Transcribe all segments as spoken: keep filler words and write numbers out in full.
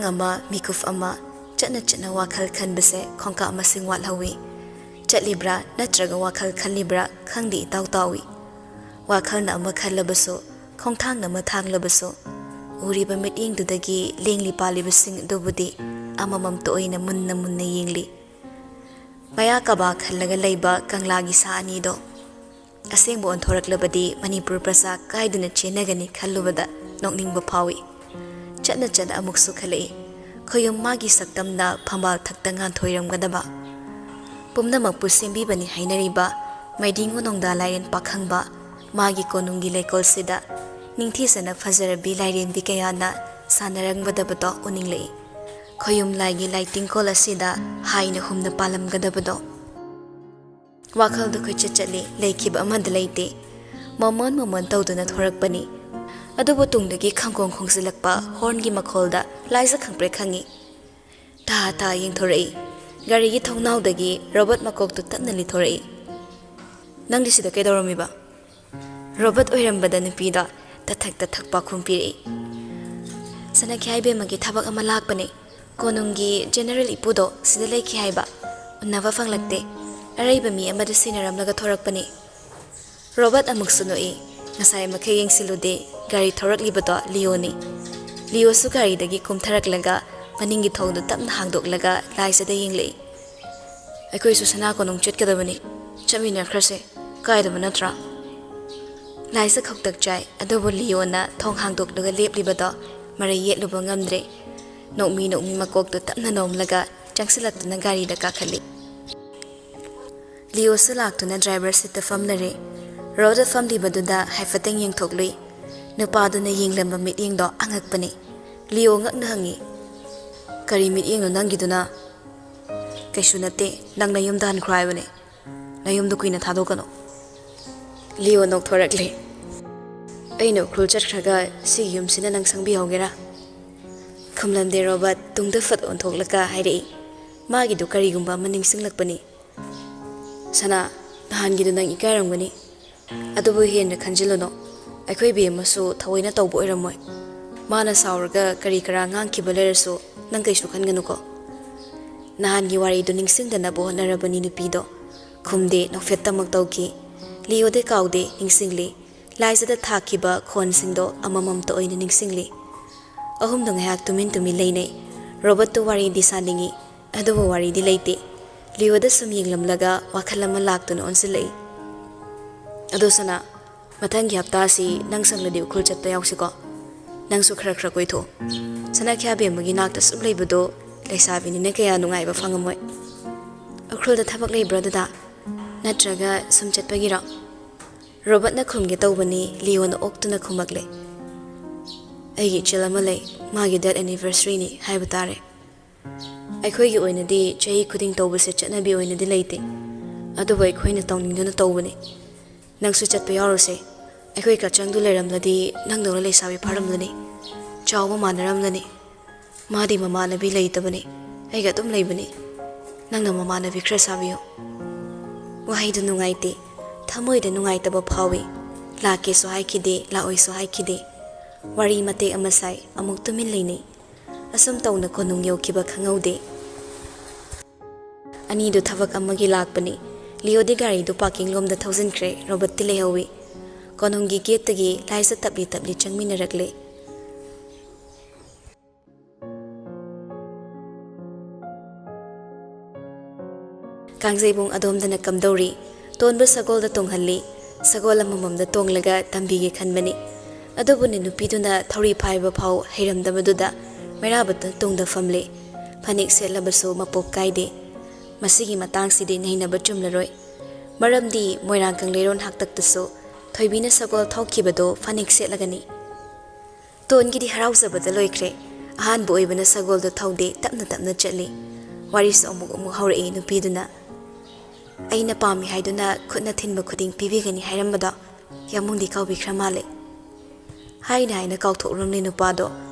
ꯑꯃ, ꯃꯤꯀꯨꯞ ꯑꯃ, ꯆꯠꯅ ꯆꯠꯅ ꯋꯥꯈꯜ ꯈꯟꯕꯁꯦ ꯈꯣꯡꯀꯥꯞ ꯃꯁꯤꯡ ꯋꯥꯠꯍꯧꯋꯤ꯫ ꯆꯠꯂꯤꯕ꯭ꯔꯥ ꯅꯠꯇ꯭ꯔꯒ ꯋꯥꯈꯜ ꯈꯜꯂꯤꯕ꯭ꯔꯥ ꯈꯪꯗꯦ ꯏꯇꯥꯎ ꯇꯥꯎꯏ꯫ ꯋꯥꯈꯜꯅ ꯑꯃ ꯈꯜꯂꯕꯁꯨ, ꯈꯣꯡꯊꯥꯡꯅ ꯑꯃ ꯊꯥꯡꯂꯕꯁꯨ, ꯎꯔꯤꯕ ꯃꯤꯠꯌꯦꯡꯗꯨꯗꯒꯤ ꯂꯦꯡꯂꯤ ꯄꯥꯜꯂꯤꯕꯁꯤꯡ ꯑꯗꯨꯕꯨꯗꯤ ꯑꯃꯃꯝꯇ ꯑꯣꯏꯅ ꯃꯨꯟꯅ ꯃꯨꯟꯅ ꯌꯦꯡꯂꯤ꯫ ꯃꯌꯥ ꯀꯕꯥ ꯈꯜꯂꯒ ꯂꯩꯕ ꯀꯪꯂꯥꯒꯤ ꯁꯥ ꯑꯅꯤꯗꯣ ꯑꯁꯦꯡꯕ ꯑꯣꯟꯊꯣꯔꯛꯂꯕꯗꯤ ꯃꯅꯤꯄꯨꯔ ꯄ꯭ꯔꯖꯥ ꯀꯥꯏꯗꯨꯅ ꯆꯦꯟꯅꯒꯅꯤ ꯈꯜꯂꯨꯕꯗ ꯅꯣꯛꯅꯤꯡꯕ ꯐꯥꯎꯏ꯫ ꯆꯠꯅ ꯆꯠꯅ ꯑꯃꯨꯛꯁꯨ ꯈꯜꯂꯛꯏ, ꯈꯣꯌꯨꯝ ꯃꯥꯒꯤ ꯁꯛꯇꯝꯅ ꯐꯝꯕꯥꯜ ꯊꯛꯇ ꯉꯥꯟꯊꯣꯏꯔꯝꯒꯗꯕ꯫ ꯄꯨꯝꯅꯃꯛꯄꯨ ꯁꯦꯝꯕꯤꯕꯅꯤ ꯍꯥꯏꯅꯔꯤꯕ ꯃꯩꯗꯤꯡꯉꯨ ꯅꯣꯡꯗꯥ ꯂꯥꯏꯔꯦꯟ ꯄꯥꯈꯪꯕ, ꯃꯥꯒꯤ ꯀꯣꯅꯨꯡꯒꯤ ꯂꯩꯀꯣꯜꯁꯤꯗ ꯅꯤꯡꯊꯤꯖꯅ ꯐꯖꯔꯕꯤ ꯂꯥꯏꯔꯦꯝꯕꯤ ꯀꯌꯥꯅ ꯁꯥꯟꯅꯔꯝꯒꯗꯕꯗꯣ ꯎꯅꯤꯡꯂꯛꯏ꯫ ꯈꯣꯌꯨꯝ ꯂꯥꯏꯒꯤ ꯂꯥꯏꯇꯤꯡꯀꯣꯜ ꯑꯁꯤꯗ ꯍꯥꯏꯅ ꯍꯨꯝꯅ ꯄꯥꯜꯂꯝꯒꯗꯕꯗꯣ꯫ ꯋꯥꯈꯜꯗ ꯀꯣꯏꯆꯠ ꯆꯠꯂꯤ, ꯂꯩꯈꯤꯕ ꯑꯃꯗ ꯂꯩꯇꯦ꯫ ꯃꯃꯣꯟ ꯃꯃꯣꯟ ꯇꯧꯗꯨꯅ ꯊꯣꯔꯛꯄꯅꯤ꯫ ꯑꯗꯨꯕꯨ ꯇꯨꯡꯗꯒꯤ ꯈꯪꯈꯣꯡ ꯈꯣꯡꯖꯤꯜꯂꯛꯄ ꯍꯣꯔꯟꯒꯤ ꯃꯈꯣꯜꯗ ꯂꯥꯏꯖ ꯈꯪꯄ꯭ꯔꯦꯛ ꯈꯪꯉꯤ꯫ ꯊꯥ ꯊꯥ ꯌꯦꯡꯊꯣꯔꯛꯏ꯫ ꯒꯥꯔꯤꯒꯤ ꯊꯣꯡꯅꯥꯎꯗꯒꯤ ꯔꯣꯕꯣꯠ ꯃꯀꯣꯛꯇꯨ ꯇꯞꯅ ꯂꯤꯊꯣꯔꯛꯏ꯫ "ꯅꯪꯗꯤ ꯁꯤꯗ ꯀꯩꯗꯧꯔꯝꯃꯤꯕ?" ꯔꯣꯕꯣꯠ ꯑꯣꯏꯔꯝꯕꯗ ꯅꯨꯄꯤꯗꯣ ꯇꯊꯛ ꯇꯊꯛ ꯄꯥꯎꯈꯨꯝ ꯄꯤꯔꯛꯏ꯫ "ꯁꯅꯥꯈ꯭ꯌꯥꯏ ꯕꯦꯝꯃꯒꯤ ꯊꯕꯛ ꯑꯃ ꯂꯥꯛꯄꯅꯦ꯫ ꯀꯣꯅꯨꯡꯒꯤ ꯖꯦꯅꯔꯦꯜ ꯏꯄꯨꯗꯣ ꯁꯤꯗ ꯂꯩꯈꯤ ꯍꯥꯏꯕ꯫ ꯎꯅꯕ ꯐꯪꯂꯛꯇꯦ꯫ ꯑꯔꯩꯕ ꯃꯤ ꯑꯃꯗ ꯁꯤꯟꯅꯔꯝꯂꯒ ꯊꯣꯔꯛꯄꯅꯦ꯫" ꯔꯣꯕꯣꯠ ꯑꯃꯨꯛꯁꯨ ꯅꯣꯛꯏ꯫ ꯉꯁꯥꯏ ꯃꯈꯩ ꯌꯦꯡꯁꯤꯜꯂꯨꯗꯦ, ꯒꯥꯔꯤ ꯊꯧꯔꯛꯂꯤꯕꯗꯣ ꯂꯤꯑꯣꯅꯤ꯫ ꯂꯤꯑꯣꯁꯨ ꯒꯥꯔꯤꯗꯒꯤ ꯀꯨꯝꯊꯔꯛꯂꯒ ꯃꯅꯤꯡꯒꯤ ꯊꯣꯡꯗꯨ ꯇꯞꯅ ꯍꯥꯡꯗꯣꯛꯂꯒ ꯂꯥꯏꯖꯗ ꯌꯦꯡꯂꯛꯏ꯫ "ꯑꯩꯈꯣꯏꯁꯨ ꯁꯅꯥ ꯀꯣꯅꯨꯡ ꯆꯠꯀꯗꯕꯅꯤ, ꯆꯠꯃꯤꯟꯅꯈ꯭ꯔꯁꯦ꯫ ꯀꯥꯏꯗꯕ ꯅꯠꯇ꯭ꯔꯥ?" ꯂꯥꯏꯖ ꯈꯧꯇꯛ ꯆꯥꯏ, ꯑꯗꯨꯕꯨ ꯂꯤꯑꯣꯅ ꯊꯣꯡ ꯍꯥꯡꯗꯣꯛꯂꯒ ꯂꯦꯞꯂꯤꯕꯗꯣ ꯃꯔꯩ ꯌꯦꯠꯂꯨꯕ ꯉꯝꯗ꯭ꯔꯦ꯫ ꯅꯣꯛꯃꯤ ꯅꯣꯛꯃꯤ ꯃꯀꯣꯛꯇꯨ ꯇꯞꯅ ꯅꯣꯝꯂꯒ ꯆꯪꯁꯤꯜꯂꯛꯇꯨꯅ ꯒꯥꯔꯤꯗ ꯀꯥꯈꯠꯂꯤ꯫ ꯂꯤꯑꯣꯁꯨ ꯂꯥꯛꯇꯨꯅ ꯗ꯭ꯔꯥꯏꯚꯔ ꯁꯤꯠꯇ ꯐꯝꯂꯔꯦ꯫ ꯔꯣꯗ ꯐꯝꯂꯤꯕꯗꯨꯗ ꯍꯥꯏꯐꯦꯠꯇꯪ ꯌꯦꯡꯊꯣꯛꯂꯨꯏ꯫ ꯅꯨꯄꯥꯗꯨꯅ ꯌꯦꯡꯂꯝꯕ ꯃꯤꯠꯌꯦꯡꯗꯣ ꯑꯉꯛꯄꯅꯤ꯫ ꯂꯤꯑꯣ ꯉꯛꯅ ꯍꯪꯉꯤ, "ꯀꯔꯤ ꯃꯤꯠꯌꯦꯡꯅꯣ ꯅꯪꯒꯤꯗꯨꯅ?" "ꯀꯩꯁꯨ ꯅꯠꯇꯦ, ꯅꯪ ꯅꯌꯨꯝꯗ ꯍꯟꯈ꯭ꯔꯣ ꯍꯥꯏꯕꯅꯦ꯫ ꯅꯌꯨꯝꯗ ꯀꯨꯏꯅ ꯊꯥꯗꯣꯛꯀꯅꯨ꯫" ꯂꯤꯑꯣ ꯅꯣꯛꯊꯣꯔꯛꯂꯦ꯫ "ꯑꯩꯅ ꯎꯈ꯭ꯔꯨꯜ ꯆꯠꯈ꯭ꯔꯒ ꯁꯤꯒꯤ ꯌꯨꯝꯁꯤꯅ ꯅꯪ ꯁꯪꯕꯤꯍꯧꯒꯦꯔꯥ?" ꯈꯨꯝꯂꯝꯗꯦ ꯔꯣꯕꯥꯔꯠ ꯇꯨꯡꯗ ꯐꯠ ꯑꯣꯟꯊꯣꯛꯂꯒ ꯍꯥꯏꯔꯛꯏ꯫ ꯃꯥꯒꯤꯗꯨ ꯀꯔꯤꯒꯨꯝꯕ ꯑꯃ ꯅꯤꯡꯁꯤꯡꯂꯛꯄꯅꯤ꯫ "ꯁꯅꯥ, ꯅꯍꯥꯟꯒꯤꯗꯨ ꯅꯪ ꯏꯀꯥꯏꯔꯝꯒꯅꯤ꯫ ꯑꯗꯨꯕꯨ ꯍꯦꯟꯅ ꯈꯟꯖꯤꯜꯂꯨꯅꯨ꯫ ꯑꯩꯈꯣꯏ ꯕꯦꯝꯃꯁꯨ ꯊꯑꯣꯏꯅ ꯇꯧꯕ ꯑꯣꯏꯔꯝꯃꯣꯏ꯫ ꯃꯥꯅ ꯁꯥꯎꯔꯒ ꯀꯔꯤ ꯀꯔꯥ ꯉꯥꯡꯈꯤꯕ ꯂꯩꯔꯁꯨ ꯅꯪ ꯀꯩꯁꯨ ꯈꯟꯒꯅꯨꯀꯣ꯫ ꯅꯍꯥꯟꯒꯤ ꯋꯥꯔꯤꯗꯨ ꯅꯤꯡꯁꯤꯡꯗꯅꯕ ꯍꯣꯠꯅꯔꯕꯅꯤ ꯅꯨꯄꯤꯗꯣ꯫ ꯈꯨꯝꯗꯦ, ꯅꯣꯛꯐꯦꯠꯇꯃꯛ ꯇꯧꯈꯤ꯫ ꯂꯤꯑꯣꯗꯤ ꯀꯥꯎꯗꯦ, ꯅꯤꯡꯁꯤꯡꯂꯤ꯫ ꯂꯥꯏꯖꯗ ꯊꯥꯈꯤꯕ ꯈꯣꯟꯁꯤꯡꯗꯣ ꯑꯃꯃꯝꯇ ꯑꯣꯏꯅ ꯅꯤꯡꯁꯤꯡꯂꯤ꯫ ꯑꯍꯨꯝꯗꯣ ꯉꯥꯏꯍꯥꯛ ꯇꯨꯃꯤꯟ ꯇꯨꯃꯤꯟ ꯂꯩꯅꯩ꯫ ꯔꯣꯕꯔꯠꯇꯣ ꯋꯥꯔꯤꯗꯤ ꯁꯥꯅꯤꯡꯏ, ꯑꯗꯨꯕꯨ ꯋꯥꯔꯤꯗꯤ ꯂꯩꯇꯦ꯫ ꯂꯤꯑꯣꯗ ꯁꯨꯝ ꯌꯦꯡꯂꯝꯂꯒ ꯋꯥꯈꯜ ꯑꯃ ꯂꯥꯛꯇꯨꯅ ꯑꯣꯟꯁꯤꯜꯂꯛꯏ꯫ "ꯑꯗꯣ ꯁꯅꯥ, ꯃꯊꯪꯒꯤ ꯍꯞꯇꯥꯁꯤ ꯅꯪ ꯁꯪꯂꯗꯤ ꯎꯈ꯭ꯔꯨꯜ ꯆꯠꯄ ꯌꯥꯎꯁꯤꯀꯣ꯫ ꯅꯪꯁꯨ ꯈꯔ ꯈꯔ ꯀꯣꯏꯊꯣꯛꯑꯣ꯫ ꯁꯅꯥꯈ꯭ꯌꯥ ꯕꯦꯝꯃꯒꯤ ꯅꯥꯛꯇ ꯁꯨꯝ ꯂꯩꯕꯗꯣ ꯂꯩꯁꯥꯕꯤꯅꯤꯅ ꯀꯌꯥ ꯅꯨꯡꯉꯥꯏꯕ ꯐꯪꯉꯝꯃꯣꯏ꯫" "ꯎꯈ꯭ꯔꯨꯜꯗ ꯊꯕꯛ ꯂꯩꯕ꯭ꯔꯥ ꯗꯗꯥ? ꯅꯠꯇ꯭ꯔꯒ ꯁꯨꯝ ꯆꯠꯄꯒꯤꯔꯣ?" ꯔꯣꯕꯔꯠꯅ ꯈꯨꯝꯒꯦ ꯇꯧꯕꯅꯤ, ꯂꯤꯑꯣꯅ ꯑꯣꯛꯇꯨꯅ ꯈꯨꯝꯃꯛꯂꯦ꯫ "ꯑꯩꯒꯤ ꯏꯆꯜ ꯑꯃ ꯂꯩ, ꯃꯥꯒꯤ death anniversaryꯅꯤ ꯍꯥꯏꯕ ꯇꯥꯔꯦ꯫ ꯑꯩꯈꯣꯏꯒꯤ ꯑꯣꯏꯅꯗꯤ ꯆꯍꯤ ꯈꯨꯗꯤꯡ ꯇꯧꯕꯁꯦ ꯆꯠꯅꯕꯤ ꯑꯣꯏꯅꯗꯤ ꯂꯩꯇꯦ, ꯑꯗꯨꯕꯨ ꯑꯩꯈꯣꯏꯅ ꯇꯧꯅꯤꯡꯗꯨꯅ ꯇꯧꯕꯅꯤ꯫ ꯅꯪꯁꯨ ꯆꯠꯄ ꯌꯥꯎꯔꯨꯁꯦ꯫ ꯑꯩꯈꯣꯏ ꯀꯆꯪꯗꯨ ꯂꯩꯔꯝꯂꯗꯤ ꯅꯪꯗꯧꯅ ꯂꯩꯁꯥꯕꯤ ꯐꯥꯔꯝꯂꯅꯤ, ꯆꯥꯎꯕ ꯃꯥꯟꯅꯔꯝꯂꯅꯤ꯫ ꯃꯥꯗꯤ ꯃꯃꯥꯟꯅꯕꯤ ꯂꯩꯇꯕꯅꯤ, ꯑꯩꯒ ꯑꯗꯨꯝ ꯂꯩꯕꯅꯤ꯫ ꯅꯪꯅ ꯃꯃꯥꯟꯅꯕꯤ ꯈꯔ ꯁꯥꯕꯤꯌꯨ꯫" ꯋꯥꯍꯩꯗꯨ ꯅꯨꯡꯉꯥꯏꯇꯦ, ꯊꯃꯣꯏꯗ ꯅꯨꯡꯉꯥꯏꯇꯕ ꯐꯥꯎꯏ꯫ ꯂꯥꯛꯀꯦꯁꯨ ꯍꯥꯏꯈꯤꯗꯦ, ꯂꯥꯛꯑꯣꯏꯁꯨ ꯍꯥꯏꯈꯤꯗꯦ꯫ ꯋꯥꯔꯤ ꯃꯇꯦꯛ ꯑꯃ ꯁꯥꯏ, ꯑꯃꯨꯛ ꯇꯨꯃꯤꯟ ꯂꯩꯅꯩ꯫ ꯑꯁꯨꯝ ꯇꯧꯅ ꯀꯣꯅꯨꯡ ꯌꯧꯈꯤꯕ ꯈꯪꯍꯧꯗꯦ꯫ ꯑꯅꯤꯗꯨ ꯊꯕꯛ ꯑꯃꯒꯤ ꯂꯥꯛꯄꯅꯤ꯫ ꯂꯤꯑꯣꯗꯤ ꯒꯥꯔꯤꯗꯨ parking ꯂꯣꯝꯗ ꯊꯧꯖꯤꯟꯈ꯭ꯔꯦ, ꯔꯣꯕꯔꯠꯇꯤ ꯂꯩꯍꯧꯏ꯫ ꯀꯣꯅꯨꯡꯒꯤ gateꯇꯒꯤ ꯂꯥꯏꯖ ꯇꯞꯂꯤ ꯇꯞꯂꯤ ꯆꯪꯃꯤꯟꯅꯔꯛꯂꯦ꯫ ꯀꯥꯡꯖꯩꯕꯨꯡ ꯑꯗꯣꯝꯗꯅ ꯀꯝꯗꯧꯔꯤ? ꯇꯣꯟꯕ ꯁꯒꯣꯜꯗ ꯇꯣꯡꯍꯜꯂꯤ꯫ ꯁꯒꯣꯜ ꯑꯃꯃꯝꯗ ꯇꯣꯡꯂꯒ ꯇꯝꯕꯤꯒꯦ ꯈꯟꯕꯅꯤ꯫ ꯑꯗꯨꯕꯨꯅꯦ, ꯅꯨꯄꯤꯗꯨꯅ ꯊꯧꯔꯤ ꯐꯥꯏꯕ ꯐꯥꯎ ꯍꯩꯔꯝꯗꯕꯗꯨꯗ ꯃꯩꯔꯥꯕꯇ ꯇꯨꯡꯗ ꯐꯝꯂꯦ꯫ ꯐꯅꯦꯛ ꯁꯦꯠꯂꯕꯁꯨ ꯃꯄꯣꯞ ꯀꯥꯏꯗꯦ꯫ ꯃꯁꯤꯒꯤ ꯃꯇꯥꯡꯁꯤꯗꯤ ꯅꯩꯅꯕ ꯆꯨꯝꯂꯔꯣꯏ꯫ ꯃꯔꯝꯗꯤ ꯃꯣꯏꯔꯥꯡ ꯀꯪꯂꯩꯔꯣꯟ ꯍꯥꯛꯇꯛꯇꯁꯨ ꯊꯣꯏꯕꯤꯅ ꯁꯒꯣꯜ ꯊꯧꯈꯤꯕꯗꯣ ꯐꯅꯦꯛ ꯁꯦꯠꯂꯒꯅꯤ꯫ ꯇꯣꯟꯒꯤꯗꯤ ꯍꯔꯥꯎꯖꯕꯗ ꯂꯣꯏꯈ꯭ꯔꯦ꯫ ꯑꯍꯥꯟꯕ ꯑꯣꯏꯕꯅ ꯁꯒꯣꯜꯗꯨ ꯊꯧꯗꯦ, ꯇꯞꯅ ꯇꯞꯅ ꯆꯠꯂꯤ꯫ ꯋꯥꯔꯤꯁꯨ ꯑꯃꯨꯛ ꯑꯃꯨꯛ ꯍꯧꯔꯛꯏ ꯅꯨꯄꯤꯗꯨꯅ꯫ "ꯑꯩꯅ ꯄꯥꯝꯃꯤ ꯍꯥꯏꯗꯨꯅ ꯈꯨꯠꯅ ꯊꯤꯟꯕ ꯈꯨꯗꯤꯡ ꯄꯤꯕꯤꯒꯅꯤ ꯍꯥꯏꯔꯝꯕꯗꯣ ꯌꯥꯝꯕꯨꯡꯗꯤ ꯀꯥꯎꯕꯤꯈ꯭ꯔ ꯃꯥꯜꯂꯦ꯫" ꯍꯥꯏꯅ ꯍꯥꯏꯅ ꯀꯥꯎꯊꯣꯛꯂꯝꯂꯦ ꯅꯨꯄꯥꯗꯣ,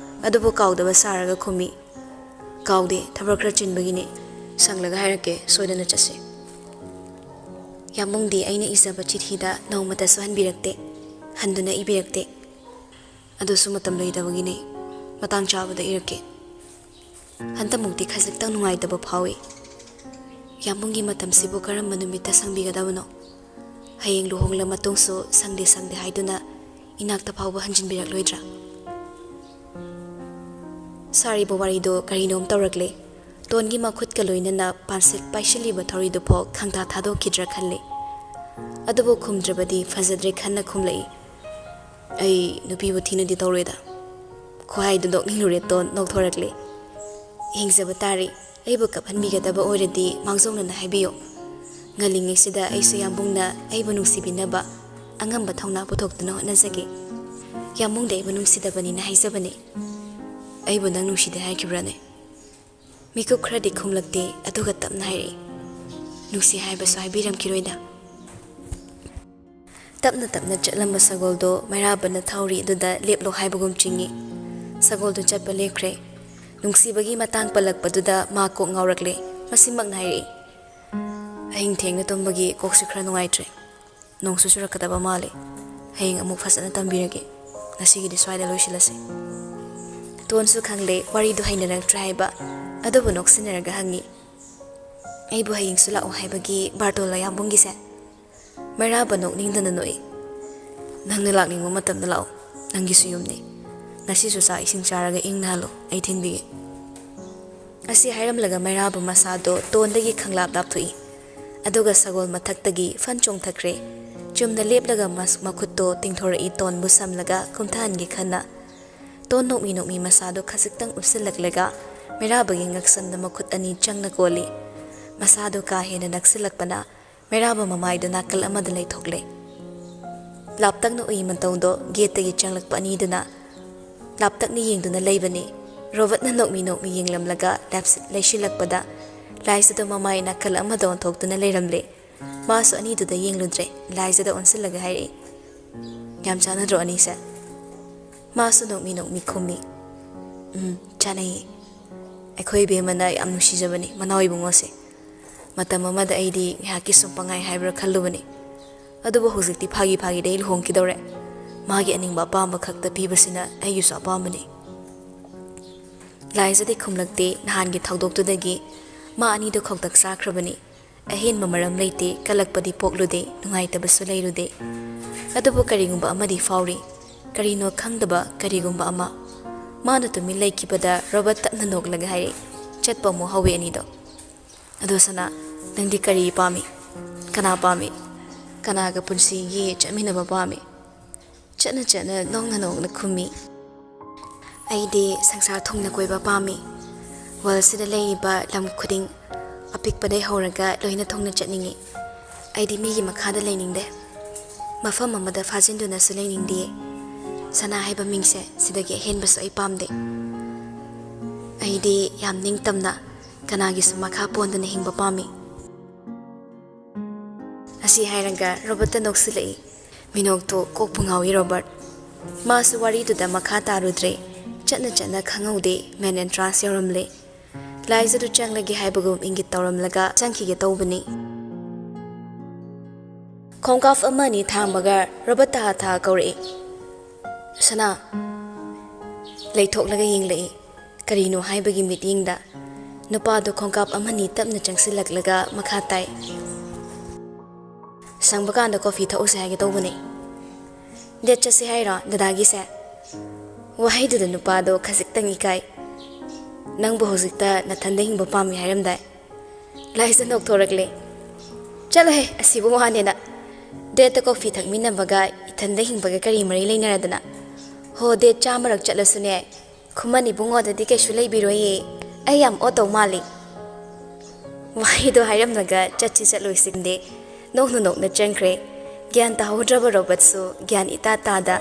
ꯑꯗꯨꯕꯨ ꯀꯥꯎꯗꯕ ꯁꯥꯔꯒ ꯈꯨꯝꯃꯤ꯫ "ꯀꯥꯎꯗꯦ, ꯊꯕꯛ ꯈꯔ ꯆꯤꯟꯕꯒꯤꯅꯤ, ꯁꯪꯂꯒ ꯍꯥꯏꯔꯛꯀꯦ, ꯁꯣꯏꯗꯅ ꯆꯠꯁꯤ꯫" ꯌꯥꯝꯕꯨꯡꯗꯤ ꯑꯩꯅ ꯏꯖꯕ ꯆꯤꯊꯤꯗ ꯅꯣꯡꯃꯇꯁꯨ ꯍꯟꯕꯤꯔꯛꯇꯦ, ꯍꯟꯗꯨꯅ ꯏꯕꯤꯔꯛꯇꯦ꯫ ꯑꯗꯨꯁꯨ ꯃꯇꯝ ꯂꯩꯇꯕꯒꯤꯅꯦ꯫ ꯃꯇꯥꯡ ꯆꯥꯕꯗ ꯏꯔꯛꯀꯦ꯫ ꯍꯟꯗꯛꯃꯨꯛꯇꯤ ꯈꯖꯤꯛꯇꯪ ꯅꯨꯡꯉꯥꯏꯇꯕ ꯐꯥꯎꯏ꯫ ꯌꯥꯝꯕꯨꯡꯒꯤ ꯃꯇꯝꯁꯤꯕꯨ ꯀꯔꯝꯕ ꯅꯨꯃꯤꯠꯇ ꯁꯪꯕꯤꯒꯗꯕꯅꯣ? ꯍꯌꯦꯡ ꯂꯨꯍꯣꯡꯂ ꯃꯇꯨꯡꯁꯨ ꯁꯪꯗꯦ ꯁꯪꯗꯦ ꯍꯥꯏꯗꯨꯅ ꯏꯅꯥꯛꯇ ꯐꯥꯎꯕ ꯍꯟꯖꯤꯟꯕꯤꯔꯛꯂꯣꯏꯗ꯭ꯔꯥ? ꯁꯥꯔꯤꯕ ꯋꯥꯔꯤꯗꯣ ꯀꯔꯤꯅꯣꯝ ꯇꯧꯔꯛꯂꯦ꯫ ꯇꯣꯟꯒꯤ ꯃꯈꯨꯠꯀ ꯂꯣꯏꯅꯅ ꯄꯥꯟꯁꯤꯜ ꯄꯥꯏꯁꯤꯜꯂꯤꯕ ꯊꯧꯔꯤꯗꯨꯐꯥꯎ ꯈꯪꯊꯥ ꯊꯥꯗꯣꯛꯈꯤꯗ꯭ꯔꯥ ꯈꯜꯂꯤ꯫ ꯑꯗꯨꯕꯨ ꯈꯨꯝꯗ꯭ꯔꯕꯗꯤ ꯐꯖꯗ꯭ꯔꯦ ꯈꯟꯅ ꯈꯨꯝꯂꯛꯏ꯫ "ꯑꯩ ꯅꯨꯄꯤꯕꯨ ꯊꯤꯅꯗꯤ ꯇꯧꯔꯣꯏꯗ"꯫ ꯈꯨꯍꯥꯏꯗꯨ ꯅꯣꯛꯅꯤꯡꯂꯨꯔꯦ ꯇꯣꯟ ꯅꯣꯛꯊꯣꯔꯛꯂꯦ꯫ "ꯌꯦꯡꯖꯕ ꯇꯥꯔꯦ꯫ ꯑꯩꯕꯨ ꯀꯞꯍꯟꯕꯤꯒꯗꯕ ꯑꯣꯏꯔꯗꯤ ꯃꯥꯡꯖꯧꯅꯅ ꯍꯥꯏꯕꯤꯌꯨ꯫ ꯉꯜꯂꯤꯉꯩꯁꯤꯗ ꯑꯩꯁꯨ ꯌꯥꯝꯕꯨꯡꯅ ꯑꯩꯕꯨ ꯅꯨꯡꯁꯤꯕꯤꯅꯕ ꯑꯉꯝꯕ ꯊꯧꯅꯥ ꯄꯨꯊꯣꯛꯇꯨꯅ ꯍꯣꯠꯅꯖꯒꯦ꯫ ꯌꯥꯝꯕꯨꯡꯗ ꯑꯩꯕꯨ ꯅꯨꯡꯁꯤꯗꯕꯅꯤꯅ ꯍꯥꯏꯖꯕꯅꯤ"꯫ "ꯑꯩꯕꯨ ꯅꯪ ꯅꯨꯡꯁꯤꯗꯦ ꯍꯥꯏꯈꯤꯕ꯭ꯔꯥꯅꯦ?" ꯃꯤꯀꯨꯞ ꯈꯔꯗꯤ ꯈꯨꯝꯂꯛꯇꯦ, ꯑꯗꯨꯒ ꯇꯞꯅ ꯍꯥꯏꯔꯛꯏ, "ꯅꯨꯡꯁꯤ ꯍꯥꯏꯕꯁꯨ ꯍꯥꯏꯕꯤꯔꯝꯈꯤꯔꯣꯏꯗ"꯫ ꯇꯞꯅ ꯇꯞꯅ ꯆꯠꯂꯝꯕ ꯁꯒꯣꯜꯗꯣ ꯃꯩꯔꯥꯕꯅ ꯊꯧꯔꯤ ꯑꯗꯨꯗ ꯂꯦꯞꯂꯣ ꯍꯥꯏꯕꯒꯨꯝ ꯆꯤꯡꯏ꯫ ꯁꯒꯣꯜꯗꯨ ꯆꯠꯄ ꯂꯦꯞꯈ꯭ꯔꯦ꯫ ꯅꯨꯡꯁꯤꯕꯒꯤ ꯃꯇꯥꯡ ꯄꯜꯂꯛꯄꯗꯨꯗ ꯃꯥ ꯀꯣꯛ ꯉꯥꯎꯔꯛꯂꯦ꯫ ꯃꯁꯤꯃꯛꯅ ꯍꯥꯏꯔꯛꯏ, "ꯑꯍꯤꯡ ꯊꯦꯡꯅ ꯇꯨꯝꯕꯒꯤ ꯀꯣꯛꯁꯨ ꯈꯔ ꯅꯨꯡꯉꯥꯏꯇ꯭ꯔꯦ꯫ ꯅꯣꯡꯁꯨ ꯆꯨꯔꯛꯀꯗꯕ ꯃꯥꯜꯂꯦ꯫ ꯍꯌꯦꯡ ꯑꯃꯨꯛ ꯐꯖꯅ ꯇꯝꯕꯤꯔꯒꯦ꯫ ꯉꯁꯤꯒꯤꯗꯤ ꯁ꯭ꯋꯥꯏꯗ ꯂꯣꯏꯁꯤꯜꯂꯁꯦ"꯫ ꯇꯣꯟꯁꯨ ꯈꯪꯂꯦ ꯋꯥꯔꯤꯗꯨ ꯍꯩꯅꯔꯛꯇ꯭ꯔꯦ ꯍꯥꯏꯕ, ꯑꯗꯨꯕꯨ ꯅꯣꯛꯁꯤꯟꯅꯔꯒ ꯍꯪꯉꯤ, "ꯑꯩꯕꯨ ꯍꯌꯦꯡꯁꯨ ꯂꯥꯛꯑꯣ ꯍꯥꯏꯕꯒꯤ ꯕꯥꯔꯇꯣꯟꯂꯣ ꯌꯥꯝꯕꯨꯡꯒꯤꯁꯦ?" ꯃꯩꯔꯥꯕ ꯅꯣꯛꯅꯤꯡꯗꯅ ꯅꯣꯛꯏ꯫ "ꯅꯪꯅ ꯂꯥꯛꯅꯤꯡꯕ ꯃꯇꯝꯗ ꯂꯥꯛꯑꯣ꯫ ꯅꯪꯒꯤꯁꯨ ꯌꯨꯝꯅꯤ꯫ ꯉꯁꯤꯁꯨ ꯆꯥꯛ ꯏꯁꯤꯡ ꯆꯥꯔꯒ ꯏꯪꯅ ꯍꯜꯂꯣ꯫ ꯑꯩ ꯊꯤꯟꯕꯤꯒꯦ"꯫ ꯑꯁꯤ ꯍꯥꯏꯔꯝꯂꯒ ꯃꯩꯔꯥꯕ ꯃꯁꯥꯗꯣ ꯇꯣꯟꯗꯒꯤ ꯈꯪꯂꯥꯞ ꯂꯥꯞꯊꯣꯛꯏ꯫ ꯑꯗꯨꯒ ꯁꯒꯣꯜ ꯃꯊꯛꯇꯒꯤ ꯐꯟ ꯆꯣꯡꯊꯈ꯭ꯔꯦ꯫ ꯆꯨꯝꯅ ꯂꯦꯞꯂꯒ ꯃꯁ-, ꯃꯈꯨꯠꯇꯣ ꯇꯤꯡꯊꯣꯔꯛꯏ ꯇꯣꯟꯕꯨ ꯁꯝꯂꯒ ꯀꯨꯝꯊꯍꯟꯒꯦ ꯈꯟꯅ꯫ ꯇꯣꯟ ꯅꯣꯛꯃꯤ ꯅꯣꯛꯃꯤ ꯃꯁꯥꯗꯣ ꯈꯖꯤꯛꯇꯪ ꯎꯞꯁꯤꯜꯂꯛꯂꯒ ꯃꯩꯔꯥꯕꯒꯤ ꯉꯛꯁꯝꯗ ꯃꯈꯨꯠ ꯑꯅꯤ ꯆꯪꯅ ꯀꯣꯜꯂꯤ꯫ ꯃꯁꯥꯗꯣ ꯀꯥ ꯍꯦꯟꯅ ꯅꯛꯁꯤꯜꯂꯛꯄꯅ ꯃꯩꯔꯥꯕ ꯃꯃꯥꯏꯗꯨ ꯅꯥꯀꯜ ꯑꯃꯗ ꯂꯩꯊꯣꯛꯂꯦ꯫ ꯂꯥꯞꯇꯛꯅ ꯎꯏ ꯃꯇꯧꯗꯣ ꯒꯦꯠꯇꯒꯤ ꯆꯪꯂꯛꯄ ꯑꯅꯤꯗꯨꯅ ꯂꯥꯞꯇꯛꯅ ꯌꯦꯡꯗꯨꯅ ꯂꯩꯕꯅꯤ꯫ ꯔꯣꯕꯔꯠꯅ ꯅꯣꯛꯃꯤ ꯅꯣꯛꯃꯤ ꯌꯦꯡꯂꯝꯂꯒ ꯂꯥꯞꯁꯤ-, ꯂꯩꯁꯤꯜꯂꯛꯄꯗ ꯂꯥꯏꯖꯗꯣ ꯃꯃꯥꯏ ꯅꯥꯀꯜ ꯑꯃꯗ ꯑꯣꯟꯊꯣꯛꯇꯨꯅ ꯂꯩꯔꯝꯂꯦ꯫ ꯃꯥꯁꯨ ꯑꯅꯤꯗꯨꯗ ꯌꯦꯡꯂꯨꯗ꯭ꯔꯦ, ꯂꯥꯏꯖꯗ ꯑꯣꯟꯁꯤꯜꯂꯒ ꯍꯥꯏꯔꯛꯏ, "ꯌꯥꯝ ꯆꯥꯟꯅꯗ꯭ꯔꯣ ꯑꯅꯤꯁꯦ?" ꯃꯥꯁꯨ ꯅꯣꯛꯃꯤ ꯅꯣꯛꯃꯤ ꯈꯨꯝꯃꯤ, "ꯎꯝ, ꯆꯥꯟꯅꯩꯌꯦ꯫ ꯑꯩꯈꯣꯏ ꯏꯕꯦꯝꯃꯅ ꯌꯥꯝ ꯅꯨꯡꯁꯤꯖꯕꯅꯤ ꯃꯅꯥꯎ ꯏꯕꯨꯡꯉꯣꯁꯦ꯫ ꯃꯇꯝ ꯑꯃꯗ ꯑꯩꯗꯤ ꯉꯥꯏꯍꯥꯛꯀꯤ ꯁꯨꯝ ꯄꯪꯍꯥꯏ ꯍꯥꯏꯕ꯭ꯔꯥ ꯈꯜꯂꯨꯕꯅꯤ꯫ ꯑꯗꯨꯕꯨ ꯍꯧꯖꯤꯛꯇꯤ ꯐꯥꯒꯤ ꯐꯥꯒꯤꯗ ꯑꯩ ꯂꯨꯍꯣꯡꯈꯤꯗꯧꯔꯦ꯫ ꯃꯥꯒꯤ ꯑꯅꯤꯡꯕ ꯑꯄꯥꯝꯕ ꯈꯛꯇ ꯄꯤꯕꯁꯤꯅ ꯑꯩꯒꯤꯁꯨ ꯑꯄꯥꯝꯕꯅꯤ꯫ ꯂꯥꯏꯖꯗꯤ ꯈꯨꯝꯂꯛꯇꯦ꯫ ꯅꯍꯥꯟꯒꯤ ꯊꯧꯗꯣꯛꯇꯨꯗꯒꯤ ꯃꯥ ꯑꯅꯤꯗꯨ ꯈꯧꯇꯛ ꯆꯥꯈ꯭ꯔꯕꯅꯤ꯫ ꯑꯍꯦꯟꯕ ꯃꯔꯝ ꯂꯩꯇꯦ, ꯀꯜꯂꯛꯄꯗꯤ ꯄꯣꯛꯂꯨꯗꯦ, ꯅꯨꯡꯉꯥꯏꯇꯕꯁꯨ ꯂꯩꯔꯨꯗꯦ꯫ ꯑꯗꯨꯕꯨ ꯀꯔꯤꯒꯨꯝꯕ ꯑꯃꯗꯤ ꯐꯥꯎꯔꯤ, ꯀꯔꯤꯅꯣ ꯈꯪꯗꯕ ꯀꯔꯤꯒꯨꯝꯕ ꯑꯃ꯫ ꯃꯥꯅ ꯇꯨꯃꯤꯟ ꯂꯩꯈꯤꯕꯗ ꯔꯣꯕꯔꯠ ꯇꯞꯅ ꯅꯣꯛꯂꯒ ꯍꯥꯏꯔꯛꯏ꯫ ꯆꯠꯄ ꯑꯃꯨꯛ ꯍꯧꯋꯦ ꯑꯅꯤꯗꯣ꯫ "ꯑꯗꯣ ꯁꯅꯥ, ꯅꯪꯗꯤ ꯀꯔꯤ ꯄꯥꯝꯃꯤ? ꯀꯅꯥ ꯄꯥꯝꯃꯤ? ꯀꯅꯥꯒ ꯄꯨꯟꯁꯤꯒꯤ ꯆꯠꯃꯤꯟꯅꯕ ꯄꯥꯝꯃꯤ?" ꯆꯠꯅ ꯆꯠꯅ ꯅꯣꯡꯅ ꯅꯣꯡꯅ ꯈꯨꯝꯃꯤ꯫ "ꯑꯩꯗꯤ ꯁꯪꯁꯥꯔ ꯊꯨꯡꯅ ꯀꯣꯏꯕ ꯄꯥꯝꯃꯤ꯫ ꯋꯥꯔꯜꯁꯤꯗ ꯂꯩꯔꯤꯕ ꯂꯝ ꯈꯨꯗꯤꯡ, ꯑꯄꯤꯛꯄꯗꯩ ꯍꯧꯔꯒ ꯂꯣꯏꯅ ꯊꯨꯡꯅ ꯆꯠꯅꯤꯡꯉꯤ꯫ ꯑꯩꯗꯤ ꯃꯤꯒꯤ ꯃꯈꯥꯗ ꯂꯩꯅꯤꯡꯗꯦ꯫ ꯃꯐꯝ ꯑꯃꯗ ꯐꯥꯖꯤꯟꯗꯨꯅꯁꯨ ꯂꯩꯅꯤꯡꯗꯤꯌꯦ꯫ ꯁꯅꯥ ꯍꯥꯏꯕ ꯃꯤꯡꯁꯦ, ꯁꯤꯗꯒꯤ ꯑꯍꯦꯟꯕꯁꯨ ꯑꯩ ꯄꯥꯝꯗꯦ꯫ ꯑꯩꯗꯤ ꯌꯥꯝ ꯅꯤꯡꯇꯝꯅ, ꯀꯅꯥꯒꯤꯁꯨ ꯃꯈꯥ ꯄꯣꯟꯗꯅ ꯍꯤꯡꯕ ꯄꯥꯝꯃꯤ꯫" ꯑꯁꯤ ꯍꯥꯏꯔꯒ ꯔꯣꯕꯔꯠꯇ ꯅꯣꯛꯁꯤꯜꯂꯛꯏ꯫ ꯃꯤꯅꯣꯛꯇꯣ ꯀꯣꯛꯄꯨ ꯉꯥꯎꯏ ꯔꯣꯕꯔꯠ꯫ ꯃꯥꯁꯨ ꯋꯥꯔꯤꯗꯨꯗ ꯃꯈꯥ ꯇꯥꯔꯨꯗ꯭ꯔꯦ꯫ ꯆꯠꯅ ꯆꯠꯅ ꯈꯪꯍꯧꯗꯦ ꯃꯦꯟ ꯑꯦꯟꯇ꯭ꯔꯥꯟꯁ ꯌꯧꯔꯝꯂꯦ꯫ ꯂꯥꯏꯖꯗꯨ ꯆꯪꯂꯒꯦ ꯍꯥꯏꯕꯒꯨꯝ ꯏꯪꯒꯤꯠ ꯇꯧꯔꯝꯂꯒ ꯆꯪꯈꯤꯒꯦ ꯇꯧꯕꯅꯤ꯫ ꯈꯣꯡꯀꯥꯞ ꯑꯃ ꯑꯅꯤ ꯊꯥꯡꯕꯒ ꯔꯣꯕꯔꯠ ꯊꯥ ꯊꯥ ꯀꯧꯔꯛꯏ꯫ "ꯁꯅꯥ!" ꯂꯩꯊꯣꯛꯂꯒ ꯌꯦꯡꯂꯛꯏ꯫ ꯀꯔꯤꯅꯣ ꯍꯥꯏꯕꯒꯤ ꯃꯤꯠꯌꯦꯡꯗ ꯅꯨꯄꯥꯗꯨ ꯈꯣꯡꯀꯥꯞ ꯑꯃꯅꯤ ꯇꯞꯅ ꯆꯪꯁꯤꯜꯂꯛꯂꯒ ꯃꯈꯥ ꯇꯥꯏ꯫ "ꯁꯪꯕ ꯀꯥꯟꯗ ꯀꯣꯐꯤ ꯊꯛꯎꯁꯦ ꯍꯥꯏꯒꯦ ꯇꯧꯕꯅꯦ꯫" "ꯗꯦꯠ ꯆꯠꯁꯦ ꯍꯥꯏꯔꯣ ꯗꯗꯥꯒꯤꯁꯦ?" ꯋꯥꯍꯩꯗꯨꯗ ꯅꯨꯄꯥꯗꯣ ꯈꯖꯤꯛꯇꯪ ꯏꯀꯥꯏ꯫ "ꯅꯪꯕꯨ ꯍꯧꯖꯤꯛꯇ ꯅꯊꯟꯗ ꯍꯤꯡꯕ ꯄꯥꯝꯃꯤ ꯍꯥꯏꯔꯝꯗꯥꯏ?" ꯂꯥꯏꯖ ꯅꯣꯛꯊꯣꯔꯛꯂꯦ꯫ "ꯆꯠꯂꯣꯍꯦ, ꯑꯁꯤꯕꯨ ꯋꯥꯅꯦꯅ꯫ ꯗꯦꯠꯇ ꯀꯣꯐꯤ ꯊꯛꯃꯤꯟꯅꯕꯒ ꯏꯊꯟꯗ ꯍꯤꯡꯕꯒ ꯀꯔꯤ ꯃꯔꯤ ꯂꯩꯅꯔꯗꯅ? ꯍꯣ, ꯗꯦꯠ ꯆꯥꯝꯃꯔꯛ ꯆꯠꯂꯁꯨꯅꯦ, ꯈꯨꯃꯟ ꯏꯕꯨꯡꯉꯣꯗꯗꯤ ꯀꯩꯁꯨ ꯂꯩꯕꯤꯔꯣꯏꯌꯦ꯫ ꯑꯩ ꯌꯥꯝ ꯑꯣꯠꯇꯧ ꯃꯥꯜꯂꯤ꯫" ꯋꯥꯍꯩꯗꯣ ꯍꯥꯏꯔꯝꯂꯒ ꯆꯠꯁꯤ ꯆꯠꯂꯣꯏ ꯁꯤꯡꯗꯦ ꯅꯣꯛꯅ ꯅꯣꯛꯅ ꯆꯪꯈ꯭ꯔꯦ꯫ ꯒ꯭ꯌꯥꯟ ꯇꯥꯍꯧꯗ꯭ꯔꯕ ꯔꯣꯕꯔꯠꯁꯨ ꯒ꯭ꯌꯥꯟ ꯏꯇꯥ ꯇꯥꯗ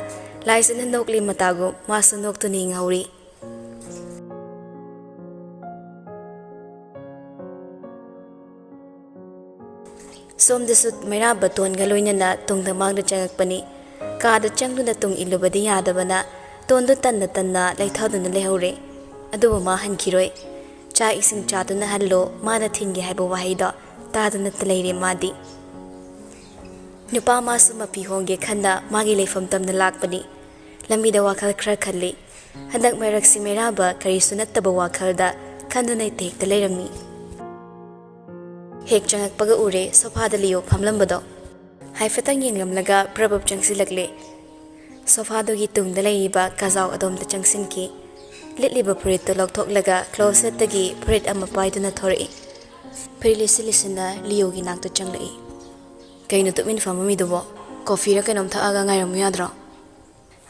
ꯂꯥꯏꯖꯅ ꯅꯣꯛꯂꯤ ꯃꯇꯥꯒꯨꯝ ꯃꯥꯁꯨ ꯅꯣꯛꯇꯨꯅ ꯌꯦꯡꯍꯧꯔꯤ꯫ ꯁꯣꯝꯗꯁꯨ ꯃꯩꯔꯥ ꯕꯇꯣꯟꯒ ꯂꯣꯏꯅꯅ ꯇꯨꯡꯗ ꯃꯥꯡꯗ ꯆꯪꯉꯛꯄꯅꯤ꯫ ꯀꯥꯗ ꯆꯪꯗꯨꯅ ꯇꯨꯡ ꯏꯜꯂꯨꯕꯗꯤ ꯌꯥꯗꯕꯅ ꯇꯣꯟꯗꯨ ꯇꯟꯅ ꯇꯟꯅ ꯂꯩꯊꯗꯨꯅ ꯂꯩꯍꯧꯔꯦ꯫ ꯑꯗꯨꯕꯨ ꯃꯥ ꯍꯟꯈꯤꯔꯣꯏ꯫ "ꯆꯥꯛ ꯏꯁꯤꯡ ꯆꯥꯗꯨꯅ ꯍꯜꯂꯣ" ꯃꯥꯅ ꯊꯤꯡꯒꯦ ꯍꯥꯏꯕ ꯋꯥꯍꯩꯗꯣ ꯇꯥꯗꯨꯅꯇ ꯂꯩꯔꯦ ꯃꯥꯗꯤ꯫ ꯅꯨꯄꯥ ꯃꯥꯁꯨ ꯃꯐꯤ ꯍꯣꯡꯒꯦ ꯈꯟꯅ ꯃꯥꯒꯤ ꯂꯩꯐꯝ ꯇꯝꯅ ꯂꯥꯛꯄꯅꯤ꯫ ꯂꯝꯕꯤꯗ ꯋꯥꯈꯜ ꯈꯔ ꯈꯜꯂꯤ꯫ ꯍꯟꯗꯛ ꯃꯔꯛꯁꯤ ꯃꯩꯔꯥꯕ ꯀꯔꯤꯁꯨ ꯅꯠꯇꯕ ꯋꯥꯈꯜꯗ ꯈꯟꯗꯨꯅ ꯍꯦꯛꯇ ꯂꯩꯔꯝꯃꯤ꯫ ꯍꯦꯛ ꯆꯪꯉꯛꯄꯒ ꯎꯔꯦ ꯁꯣꯐꯥꯗ ꯂꯤꯌꯣ ꯐꯝꯂꯝꯕꯗꯣ꯫ ꯍꯥꯏꯐꯦꯠꯇꯪ ꯌꯦꯡꯂꯝꯂꯒ ꯄ꯭ꯔꯞ ꯄ꯭ꯔꯞ ꯆꯪꯁꯤꯜꯂꯛꯂꯦ꯫ ꯁꯣꯐꯥꯗꯨꯒꯤ ꯇꯨꯡꯗ ꯂꯩꯔꯤꯕ ꯀꯥꯖꯥꯎ ꯑꯗꯣꯝꯗ ꯆꯪꯁꯤꯟꯈꯤ꯫ ꯂꯤꯠꯂꯤꯕ ꯐꯨꯔꯤꯠꯇꯨ ꯂꯧꯊꯣꯛꯂꯒ ꯀ꯭ꯂꯣꯁꯦꯠꯇꯒꯤ ꯐꯨꯔꯤꯠ ꯑꯃ ꯄꯥꯏꯗꯨꯅ ꯊꯣꯔꯛꯏ꯫ ꯐꯨꯔꯤꯠ ꯂꯤꯠꯁꯤꯟ ꯂꯤꯠꯁꯤꯟꯅ ꯂꯤꯌꯣꯒꯤ ꯅꯥꯛꯇ ꯆꯪꯂꯛꯏ꯫ "ꯀꯩꯅꯣ ꯇꯨꯃꯤꯟ ꯐꯝꯃꯝꯃꯤꯗꯨꯕꯣ? ꯀꯣꯐꯤꯔ ꯀꯩꯅꯣꯝ ꯊꯛꯑꯒ ꯉꯥꯏꯔꯝꯃꯨ ꯌꯥꯗ꯭ꯔꯣ?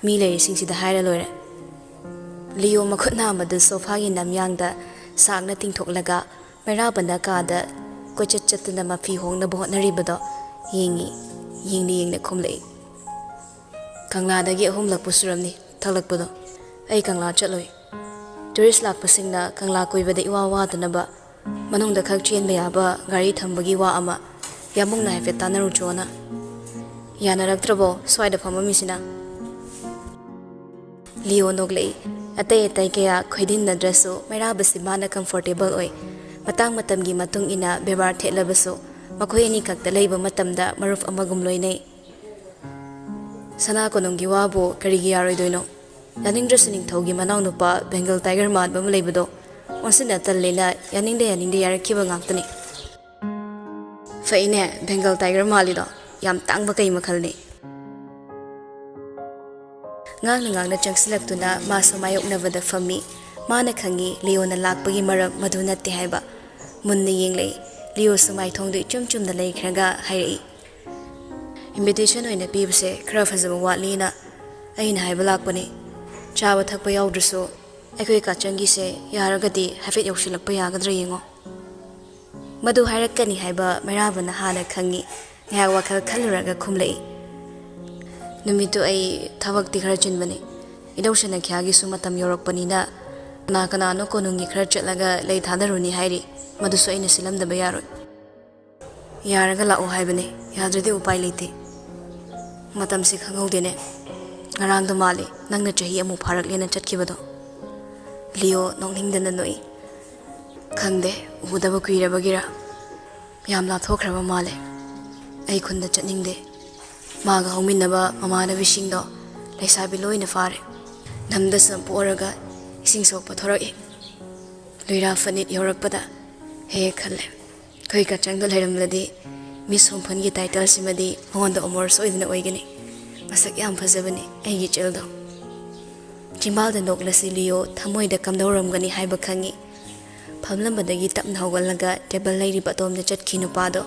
ꯃꯤ ꯂꯩꯔꯤꯁꯤꯡꯁꯤꯗ ꯍꯥꯏꯔ ꯂꯣꯏꯔꯦ꯫" ꯂꯤꯌꯣ ꯃꯈꯨꯠ ꯅꯥꯝꯃꯗꯨ ꯁꯣꯐꯥꯒꯤ ꯅꯝꯌꯥꯡꯗ ꯁꯥꯡꯅ ꯇꯤꯡꯊꯣꯛꯂꯒ ꯃꯩꯔꯥꯕꯅ ꯀꯥꯗ ꯀꯣꯏꯆꯠ ꯆꯠꯇꯨꯅ ꯃꯐꯤ ꯍꯣꯡꯅꯕ ꯍꯣꯠꯅꯔꯤꯕꯗꯣ ꯌꯦꯡꯉꯤ꯫ ꯌꯦꯡꯅ ꯌꯦꯡꯅ ꯈꯨꯝꯂꯛꯏ꯫ "ꯀꯪꯂꯥꯗꯒꯤ ꯑꯍꯨꯝꯂꯛꯄꯨ ꯁꯨꯔꯝꯅꯤ ꯊꯛꯂꯛꯄꯗꯣ꯫ ꯑꯩ ꯀꯪꯂꯥ ꯆꯠꯂꯣꯏ꯫ ꯇꯨꯔꯤꯁ ꯂꯥꯛꯄꯁꯤꯡꯅ ꯀꯪꯂꯥ ꯀꯣꯏꯕꯗ ꯏꯋꯥ ꯋꯥꯗꯅꯕ ꯃꯅꯨꯡꯗ ꯈꯛ ꯆꯦꯟꯕ ꯌꯥꯕ ꯒꯥꯔꯤ ꯊꯝꯕꯒꯤ ꯋꯥ ꯑꯃ ꯏꯌꯥꯝꯕꯨꯡꯅ ꯍꯥꯏꯐꯦꯠ ꯇꯥꯟꯅꯔꯨꯆꯣꯅ꯫ ꯌꯥꯅꯔꯛꯇ꯭ꯔꯕꯣ ꯁ꯭ꯋꯥꯏꯗ ꯐꯝꯃꯝꯃꯤꯁꯤꯅ?" ꯂꯤꯌꯣ ꯅꯣꯛꯂꯛꯏ꯫ ꯑꯇꯩ ꯑꯇꯩ ꯀꯌꯥ ꯈꯣꯏꯗꯤꯟꯅꯗ꯭ꯔꯁꯨ ꯃꯩꯔꯥꯕꯁꯤ ꯃꯥꯅ ꯀꯝꯐꯣꯔꯇꯦꯕꯜ ꯑꯣꯏ꯫ ꯃꯇꯥꯡ ꯃꯇꯝꯒꯤ ꯃꯇꯨꯡ ꯏꯟꯅ ꯕꯦꯕꯥꯔ ꯊꯦꯠꯂꯕꯁꯨ ꯃꯈꯣꯏ ꯑꯅꯤ ꯈꯛꯇ ꯂꯩꯕ ꯃꯇꯝꯗ ꯃꯔꯨꯞ ꯑꯃꯒꯨꯝ ꯂꯣꯏꯅꯩ꯫ "ꯁꯅꯥ ꯀꯣꯅꯨꯡꯒꯤ ꯋꯥꯕꯨ ꯀꯔꯤꯒꯤ ꯌꯥꯔꯣꯏꯗꯣꯏꯅꯣ? ꯌꯥꯅꯤꯡꯗ꯭ꯔꯁꯨ ꯅꯤꯡꯊꯧꯒꯤ ꯃꯅꯥꯎꯅꯨꯄꯥ ꯕꯦꯡꯒꯜ ꯇꯥꯏꯒꯔ ꯃꯥꯟꯕ ꯑꯃ ꯂꯩꯕꯗꯣ ꯑꯣꯟꯁꯤꯟꯅ ꯇꯜꯂꯦꯅ ꯌꯥꯅꯤꯡꯗꯦ ꯌꯥꯅꯤꯡꯗꯦ ꯌꯥꯔꯛꯈꯤꯕ ꯉꯥꯛꯇꯅꯤ꯫" "ꯐꯩꯅꯦ, ꯕꯦꯡꯒꯜ ꯇꯥꯏꯒꯔ ꯃꯥꯜꯂꯤꯗꯣ꯫ ꯌꯥꯝ ꯇꯥꯡꯕ ꯀꯩ ꯃꯈꯜꯅꯤ?" ꯉꯥꯡꯅ ꯉꯥꯡꯅ ꯆꯪꯁꯤꯜꯂꯛꯇꯨꯅ ꯃꯥꯁꯨ ꯃꯥꯌꯣꯛꯅꯕꯗ ꯐꯝꯃꯤ꯫ ꯃꯥꯅ ꯈꯪꯉꯤ ꯂꯤꯌꯣꯅ ꯂꯥꯛꯄꯒꯤ ꯃꯔꯝ ꯃꯗꯨ ꯅꯠꯇꯦ ꯍꯥꯏꯕ꯫ ꯃꯨꯟꯅ ꯌꯦꯡꯂꯛꯏ꯫ ꯂꯤꯌꯣꯁꯨ ꯃꯥꯏꯊꯣꯡꯗꯨ ꯏꯆꯨꯝ ꯆꯨꯝꯅ ꯂꯩꯈ꯭ꯔꯒ ꯍꯥꯏꯔꯛꯏ, "ꯏꯟꯚꯤꯇꯦꯁꯟ ꯑꯣꯏꯅ ꯄꯤꯕꯁꯦ ꯈꯔ ꯐꯖꯕ ꯋꯥꯠꯂꯤꯅ ꯑꯩꯅ ꯍꯥꯏꯕ ꯂꯥꯛꯄꯅꯤ꯫ ꯆꯥꯕ ꯊꯛꯄ ꯌꯥꯎꯗ꯭ꯔꯁꯨ ꯑꯩꯈꯣꯏ ꯀꯥꯆꯪꯒꯤꯁꯦ ꯌꯥꯔꯒꯗꯤ ꯍꯥꯏꯐꯦꯠ ꯌꯧꯁꯤꯜꯂꯛꯄ ꯌꯥꯒꯗ꯭ꯔꯥ ꯌꯦꯡꯉꯣ꯫" ꯃꯗꯨ ꯍꯥꯏꯔꯛꯀꯅꯤ ꯍꯥꯏꯕ ꯃꯩꯔꯥꯕꯅ ꯍꯥꯟꯅ ꯈꯪꯉꯤ꯫ ꯉꯥꯏꯍꯥꯛ ꯋꯥꯈꯜ ꯈꯜꯂꯨꯔꯒ ꯈꯨꯝꯂꯛꯏ, "ꯅꯨꯃꯤꯠꯇꯨ ꯑꯩ ꯊꯕꯛꯇꯤ ꯈꯔ ꯆꯤꯟꯕꯅꯤ꯫ ꯏꯙꯧ ꯁꯅꯥꯈ꯭ꯌꯥꯒꯤꯁꯨ ꯃꯇꯝ ꯌꯧꯔꯛꯄꯅꯤꯅ ꯀꯅꯥ ꯀꯅꯥꯅꯣ ꯀꯣꯅꯨꯡꯒꯤ ꯈꯔ ꯆꯠꯂꯒ ꯂꯩ ꯊꯥꯗꯔꯨꯅꯤ ꯍꯥꯏꯔꯤ꯫ ꯃꯗꯨꯁꯨ ꯑꯩꯅ ꯁꯤꯜꯂꯝꯗꯕ ꯌꯥꯔꯣꯏ꯫" "ꯌꯥꯔꯒ ꯂꯥꯛꯑꯣ ꯍꯥꯏꯕꯅꯦ, ꯌꯥꯗ꯭ꯔꯗꯤ ꯎꯄꯥꯏ ꯂꯩꯇꯦ꯫ ꯃꯇꯝꯁꯦ ꯈꯪꯍꯧꯗꯦꯅꯦ꯫ ꯉꯔꯥꯡꯗ ꯃꯥꯜꯂꯤ ꯅꯪꯅ ꯆꯍꯤ ꯑꯃꯨꯛ ꯐꯥꯔꯛꯂꯦꯅ ꯆꯠꯈꯤꯕꯗꯣ꯫" ꯂꯤꯌꯣ ꯅꯣꯛꯅꯤꯡꯗꯅ ꯅꯣꯛꯏ꯫ "ꯈꯪꯗꯦ, ꯎꯗꯕ ꯀꯨꯏꯔꯕꯒꯤꯔ ꯌꯥꯝ ꯂꯥꯞꯊꯣꯛꯈ꯭ꯔꯕ ꯃꯥꯜꯂꯦ꯫ ꯑꯩ ꯈꯨꯟꯗ ꯆꯠꯅꯤꯡꯗꯦ꯫ ꯃꯥꯒ ꯍꯧꯃꯤꯟꯅꯕ ꯃꯃꯥꯟꯅꯕꯤꯁꯤꯡꯗꯣ ꯂꯩꯁꯥꯕꯤ ꯂꯣꯏꯅ ꯐꯥꯔꯦ꯫ ꯅꯝꯗ ꯁꯨꯝ ꯄꯣꯛꯑꯔꯒ ꯏꯁꯤꯡ ꯁꯣꯛꯄ ꯊꯣꯔꯛꯏ꯫ ꯂꯨꯏꯔꯥ ꯐꯅꯤꯠ ꯌꯧꯔꯛꯄꯗ ꯍꯦꯛ ꯍꯦꯛ ꯈꯜꯂꯦ, ꯑꯩꯈꯣꯏ ꯀꯆꯪꯗ ꯂꯩꯔꯝꯂꯗꯤ ꯃꯤꯁ ꯍꯣꯝꯐꯟꯒꯤ ꯇꯥꯏꯇꯜꯁꯤꯃꯗꯤ ꯃꯉꯣꯟꯗ ꯑꯣꯃꯣꯔ ꯁꯣꯏꯗꯅ ꯑꯣꯏꯒꯅꯤ꯫ ꯃꯁꯛ ꯌꯥꯝ ꯐꯖꯕꯅꯤ ꯑꯩꯒꯤ ꯏꯆꯜꯗꯣ꯫ ꯆꯤꯝꯕꯥꯜꯗ ꯅꯣꯛꯂꯁꯤ ꯂꯤꯑꯣ ꯊꯃꯣꯏꯗ ꯀꯝꯗꯧꯔꯝꯒꯅꯤ ꯍꯥꯏꯕ ꯈꯪꯉꯤ꯫ ꯐꯝꯂꯝꯕꯗꯒꯤ ꯇꯞꯅ ꯍꯧꯒꯠꯂꯒ ꯇꯦꯕꯜ ꯂꯩꯔꯤꯕ ꯑꯗꯣꯝꯗ ꯆꯠꯈꯤ ꯅꯨꯄꯥꯗꯣ꯫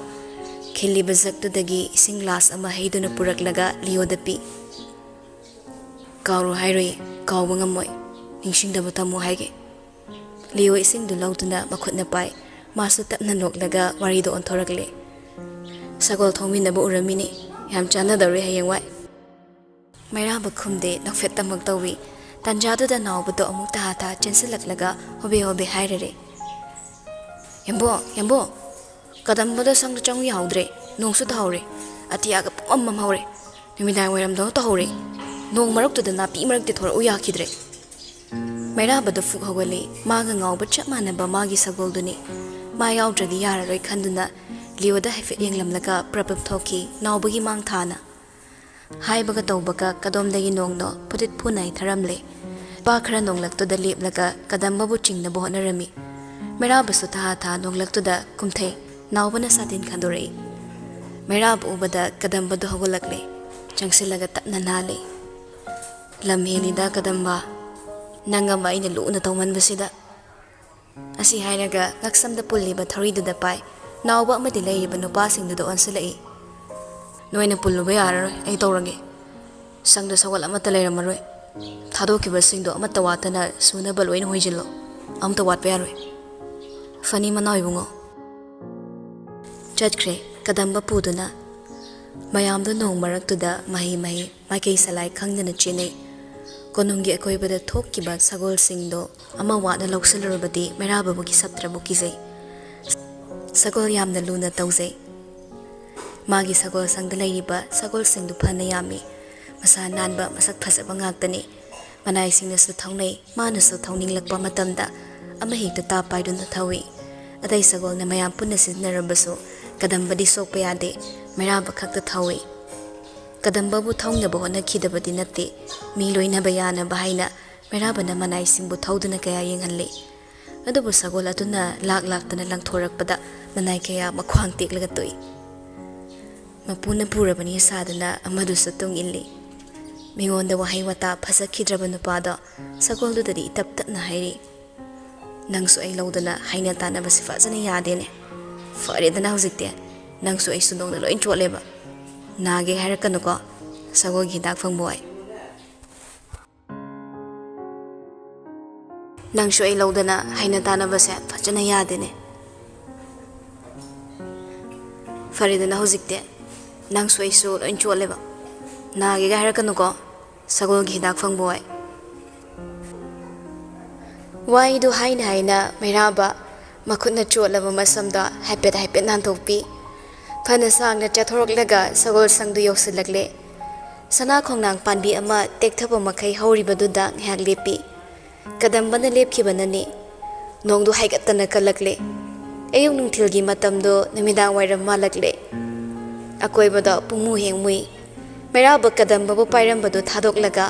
ꯈꯤꯜꯂꯤꯕ ꯖꯛꯇꯨꯗꯒꯤ ꯏꯁꯤꯡ ꯒ꯭ꯂꯥꯁ ꯑꯃ ꯍꯩꯗꯨꯅ ꯄꯨꯔꯛꯂꯒ ꯂꯤꯑꯣꯗ ꯄꯤ꯫ "ꯀꯥꯎꯔꯣ ꯍꯥꯏꯔꯣꯏ, ꯀꯥꯎꯕ ꯉꯝꯃꯣꯏ꯫ ꯅꯤꯡꯁꯤꯡꯗꯕ ꯇꯝꯃꯣ ꯍꯥꯏꯒꯦ꯫" ꯂꯤꯑꯣ ꯏꯁꯤꯡꯗꯨ ꯂꯧꯗꯨꯅ ꯃꯈꯨꯠꯅ ꯄꯥꯏ꯫ ꯃꯥꯁꯨ ꯇꯞꯅ ꯅꯣꯛꯂꯒ ꯋꯥꯔꯤꯗ ꯑꯣꯟꯊꯣꯔꯛꯂꯦ꯫ "ꯁꯒꯣꯜ ꯊꯧꯃꯤꯟꯅꯕ ꯎꯔꯝꯃꯤꯅꯤ꯫ ꯌꯥꯝ ꯆꯥꯟꯅꯗꯧꯔꯦ ꯍꯌꯦꯡꯋꯥꯏ꯫" ꯃꯩꯔꯥꯕ ꯈꯨꯝꯗꯦ, ꯅꯣꯛꯐꯦꯠꯇꯃꯛ ꯇꯧꯏ꯫ ꯇꯟꯖꯥꯗꯨꯗ ꯅꯥꯎꯕꯗꯣ ꯑꯃꯨꯛ ꯇꯍꯥ ꯇꯍꯥ ꯆꯦꯟꯁꯤꯜꯂꯛꯂꯒ ꯍꯣꯕꯦ ꯍꯣꯕꯦ ꯍꯥꯏꯔꯔꯦ, "ꯌꯥꯝꯕꯣ, ꯌꯥꯝꯕꯣ, ꯀꯗꯝꯕꯗꯣ ꯁꯪꯗ ꯆꯪꯉꯨ ꯌꯥꯍꯧꯗ꯭ꯔꯦ꯫ ꯅꯣꯡꯁꯨ ꯇꯥꯍꯧꯔꯦ꯫ ꯑꯇꯤꯌꯥꯒ ꯄꯨꯝꯃꯝ ꯃꯝꯍꯧꯔꯦ꯫ ꯅꯨꯃꯤꯗꯥꯡ ꯋꯥꯏꯔꯝꯗꯧꯅ ꯇꯧꯍꯧꯔꯦ꯫ ꯅꯣꯡ ꯃꯔꯛꯇꯨꯗ ꯅꯥꯄꯤ ꯃꯔꯛꯇ ꯊꯣꯔꯛꯎ ꯌꯥꯈꯤꯗ꯭ꯔꯦ꯫" ꯃꯩꯔꯥꯕꯗꯣ ꯐꯨꯛ ꯍꯧꯒꯠꯂꯤ꯫ ꯃꯥꯒ ꯉꯥꯎꯕ ꯆꯞ ꯃꯥꯟꯅꯕ ꯃꯥꯒꯤ ꯁꯒꯣꯜꯗꯨꯅꯤ꯫ ꯃꯥ ꯌꯥꯎꯗ꯭ꯔꯗꯤ ꯌꯥꯔꯔꯣꯏ ꯈꯟꯗꯨꯅ ꯂꯤꯑꯣꯗ ꯍꯥꯏꯐꯦꯠ ꯌꯦꯡꯂꯝꯂꯒ ꯄ꯭ꯔꯞ ꯄ꯭ꯔꯞ ꯊꯣꯛꯈꯤ ꯅꯥꯎꯕꯒꯤ ꯃꯥꯡ ꯊꯥꯅ꯫ ꯍꯥꯏꯕꯒ ꯇꯧꯕꯒ ꯀꯗꯣꯝꯗꯒꯤ ꯅꯣꯡꯅꯣ ꯐꯨꯗꯤꯠ ꯐꯨꯅ ꯍꯩꯊꯔꯝꯂꯦ꯫ ꯅꯨꯄꯥ ꯈꯔ ꯅꯣꯡꯂꯛꯇꯨꯗ ꯂꯦꯞꯂꯒ ꯀꯗꯝꯕꯕꯨ ꯆꯤꯡꯅꯕ ꯍꯣꯠꯅꯔꯝꯃꯤ꯫ ꯃꯩꯔꯥꯕꯁꯨ ꯇꯍꯥ ꯇꯍꯥ ꯅꯣꯡꯂꯛꯇꯨꯗ ꯀꯨꯝꯊꯩ꯫ ꯅꯥꯎꯕꯅ ꯁꯥꯇꯤꯟ ꯈꯟꯗꯣꯔꯛꯏ꯫ ꯃꯩꯔꯥꯕ ꯎꯕꯗ ꯀꯗꯝꯕꯗꯨ ꯍꯧꯒꯠꯂꯛꯂꯦ꯫ ꯆꯪꯁꯤꯜꯂꯒ ꯇꯞꯅ ꯅꯥꯜꯂꯤ꯫ "ꯂꯝ ꯍꯦꯜꯂꯤꯗ ꯀꯗꯝꯕ꯫ ꯅꯪ ꯑꯃ ꯑꯩꯅ ꯂꯨꯅ ꯇꯧꯃꯟꯕꯁꯤꯗ꯫" ꯑꯁꯤ ꯍꯥꯏꯔꯒ ꯉꯛꯁꯝꯗ ꯄꯨꯜꯂꯤꯕ ꯊꯧꯔꯤꯗꯨꯗ ꯄꯥꯏ꯫ ꯅꯥꯎꯕ ꯑꯃꯗꯤ ꯂꯩꯔꯤꯕ ꯅꯨꯄꯥꯁꯤꯡꯗꯨꯗ ꯑꯣꯟꯁꯤꯜꯂꯛꯏ꯫ "ꯅꯣꯏꯅ ꯄꯨꯜꯂꯨꯕ ꯌꯥꯔꯔꯣꯏ, ꯑꯩ ꯇꯧꯔꯒꯦ꯫ ꯁꯪꯗ ꯁꯒꯣꯜ ꯑꯃꯠꯇ ꯂꯩꯔꯝꯃꯔꯣꯏ꯫ ꯊꯥꯗꯣꯛꯈꯤꯕꯁꯤꯡꯗꯣ ꯑꯃꯠꯇ ꯋꯥꯠꯇꯅ ꯁꯨꯅꯕ ꯂꯣꯏꯅ ꯍꯣꯏꯖꯤꯜꯂꯣ꯫ ꯑꯃꯠꯇ ꯋꯥꯠꯄ ꯌꯥꯔꯣꯏ꯫ ꯐꯅꯤ ꯃꯅꯥꯎ ꯏꯕꯨꯡꯉꯣ꯫" ꯆꯠꯈ꯭ꯔꯦ ꯀꯗꯝꯕ ꯄꯨꯗꯨꯅ꯫ ꯃꯌꯥꯝꯗꯨ ꯅꯣꯡ ꯃꯔꯛꯇꯨꯗ ꯃꯍꯩ ꯃꯍꯩ ꯃꯥꯏꯀꯩ ꯁꯂꯥꯏ ꯈꯪꯗꯅ ꯆꯦꯟꯅꯩ꯫ ꯀꯣꯅꯨꯡꯒꯤ ꯑꯀꯣꯏꯕꯗ ꯊꯣꯛꯈꯤꯕ ꯁꯒꯣꯜꯁꯤꯡꯗꯣ ꯑꯃ ꯋꯥꯠꯅ ꯂꯧꯁꯤꯜꯂꯨꯔꯕꯗꯤ ꯃꯩꯔꯥꯕꯕꯨ ꯀꯤꯁꯛꯇ꯭ꯔꯕꯨ ꯀꯤꯖꯩ꯫ ꯁꯒꯣꯜ ꯌꯥꯝꯅ ꯂꯨꯅ ꯇꯧꯖꯩ꯫ ꯃꯥꯒꯤ ꯁꯒꯣꯜ ꯁꯪꯗ ꯂꯩꯔꯤꯕ ꯁꯒꯣꯜꯁꯤꯡꯗꯨ ꯐꯅ ꯌꯥꯝꯃꯤ꯫ ꯃꯁꯥ ꯅꯥꯟꯕ, ꯃꯁꯛ ꯐꯖꯕ ꯉꯥꯛꯇꯅꯤ꯫ ꯃꯅꯥꯏꯁꯤꯡꯅꯁꯨ ꯊꯧꯅꯩ꯫ ꯃꯥꯅꯁꯨ ꯊꯧꯅꯤꯡꯂꯛꯄ ꯃꯇꯝꯗ ꯑꯃꯍꯦꯛꯇ ꯇꯥꯞ ꯄꯥꯏꯗꯨꯅ ꯊꯧꯏ꯫ ꯑꯇꯩ ꯁꯒꯣꯜꯅ ꯃꯌꯥꯝ ꯄꯨꯟꯅ ꯁꯤꯖꯤꯟꯅꯔꯕꯁꯨ ꯀꯗꯝꯕꯗꯤ ꯁꯣꯛꯄ ꯌꯥꯗꯦ꯫ ꯃꯩꯔꯥꯕ ꯈꯛꯇ ꯊꯧꯏ꯫ ꯀꯗꯝꯕꯕꯨ ꯊꯧꯅꯕ ꯍꯣꯠꯅꯈꯤꯗꯕꯗꯤ ꯅꯠꯇꯦ, ꯃꯤ ꯂꯣꯏꯅꯕ ꯌꯥꯅꯕ ꯍꯥꯏꯅ ꯃꯩꯔꯥꯕꯅ ꯃꯅꯥꯏꯁꯤꯡꯕꯨ ꯊꯧꯗꯨꯅ ꯀꯌꯥ ꯌꯦꯡꯍꯜꯂꯤ꯫ ꯑꯗꯨꯕꯨ ꯁꯒꯣꯜ ꯑꯗꯨꯅ ꯂꯥꯛ ꯂꯥꯛꯇꯅ ꯂꯪꯊꯣꯔꯛꯄꯗ ꯃꯅꯥꯏ ꯀꯌꯥ ꯃꯈ꯭ꯋꯥꯡ ꯇꯦꯛꯂꯒ ꯇꯣꯛꯏ꯫ ꯃꯄꯨꯅ ꯄꯨꯔꯕꯅꯤ ꯁꯥꯗꯨꯅ ꯑꯃꯗꯨꯁꯨ ꯇꯨꯡ ꯏꯜꯂꯤ꯫ ꯃꯤꯉꯣꯟꯗ ꯋꯥꯍꯩ ꯋꯥꯇꯥ ꯐꯖꯈꯤꯗ꯭ꯔꯕ ꯅꯨꯄꯥꯗꯣ ꯁꯒꯣꯜꯗꯨꯗꯗꯤ ꯇꯞ ꯇꯞꯅ ꯍꯥꯏꯔꯤ, "ꯅꯪꯁꯨ ꯑꯩ ꯂꯧꯗꯅ ꯍꯥꯏꯅ ꯇꯥꯅꯕꯁꯦ ꯐꯖꯅ ꯌꯥꯗꯦꯅꯦ꯫ ꯐꯔꯦꯗꯅ ꯍꯧꯖꯤꯛꯇꯤ, ꯅꯪꯁꯨ ꯑꯩꯁꯨ ꯅꯣꯡꯅ ꯂꯣꯏ ꯆꯣꯠꯂꯦꯕ꯫ ꯅꯥꯒꯦ ꯍꯥꯏꯔꯛꯀꯅꯨꯀꯣ, ꯁꯒꯣꯜꯒꯤ ꯍꯤꯗꯥꯛ ꯐꯪꯕ ꯋꯥꯏ꯫ ꯅꯪꯁꯨ ꯑꯩ ꯂꯧꯗꯅ ꯍꯥꯏꯅ ꯇꯥꯅꯕꯁꯦ ꯐꯖꯅ ꯌꯥꯗꯦꯅꯦ꯫ ꯐꯔꯦꯗꯅ ꯍꯧꯖꯤꯛꯇꯤ, ꯅꯪꯁꯨ ꯑꯩꯁꯨ ꯂꯣꯏ ꯆꯣꯠꯂꯦꯕ꯫ ꯅꯥꯒꯦꯒ ꯍꯥꯏꯔꯛꯀꯅꯨꯀꯣ, ꯁꯒꯣꯜꯒꯤ ꯍꯤꯗꯥꯛ ꯐꯪꯕ ꯋꯥꯏ"꯫ ꯋꯥꯍꯩꯗꯨ ꯍꯥꯏꯅ ꯍꯥꯏꯅ ꯃꯩꯔꯥꯕ ꯃꯈꯨꯠꯅ ꯆꯣꯠꯂꯕ ꯃꯁꯝꯗꯣ ꯍꯥꯏꯐꯦꯠ ꯍꯥꯏꯐꯦꯠ ꯅꯥꯟꯊꯣꯛꯄꯤ꯫ ꯐꯅ ꯁꯥꯡꯅ ꯆꯠꯊꯣꯔꯛꯂꯒ ꯁꯒꯣꯜ ꯁꯪꯗꯨ ꯌꯧꯁꯤꯜꯂꯛꯂꯦ꯫ ꯁꯅꯥ ꯈꯣꯡꯅꯥꯡ ꯄꯥꯟꯕꯤ ꯑꯃ ꯇꯦꯛꯊꯕ ꯃꯈꯩ ꯍꯧꯔꯤꯕꯗꯨꯗ ꯉꯥꯏꯍꯥꯛ ꯂꯦꯞꯄꯤ꯫ ꯀꯗꯝꯕꯅ ꯂꯦꯞꯈꯤꯕꯅꯅꯤ꯫ ꯅꯣꯡꯗꯨ ꯍꯥꯏꯒꯠꯇꯅ ꯀꯜꯂꯛꯂꯦ꯫ ꯑꯌꯨꯛ ꯅꯨꯡꯊꯤꯜꯒꯤ ꯃꯇꯝꯗꯣ ꯅꯨꯃꯤꯗꯥꯡ ꯋꯥꯏꯔꯝ ꯃꯥꯜꯂꯛꯂꯦ꯫ ꯑꯀꯣꯏꯕꯗ ꯄꯨꯡꯃꯨ ꯍꯦꯛ ꯃꯨꯏ꯫ ꯃꯩꯔꯥꯕ ꯀꯗꯝꯕꯕꯨ ꯄꯥꯏꯔꯝꯕꯗꯨ ꯊꯥꯗꯣꯛꯂꯒ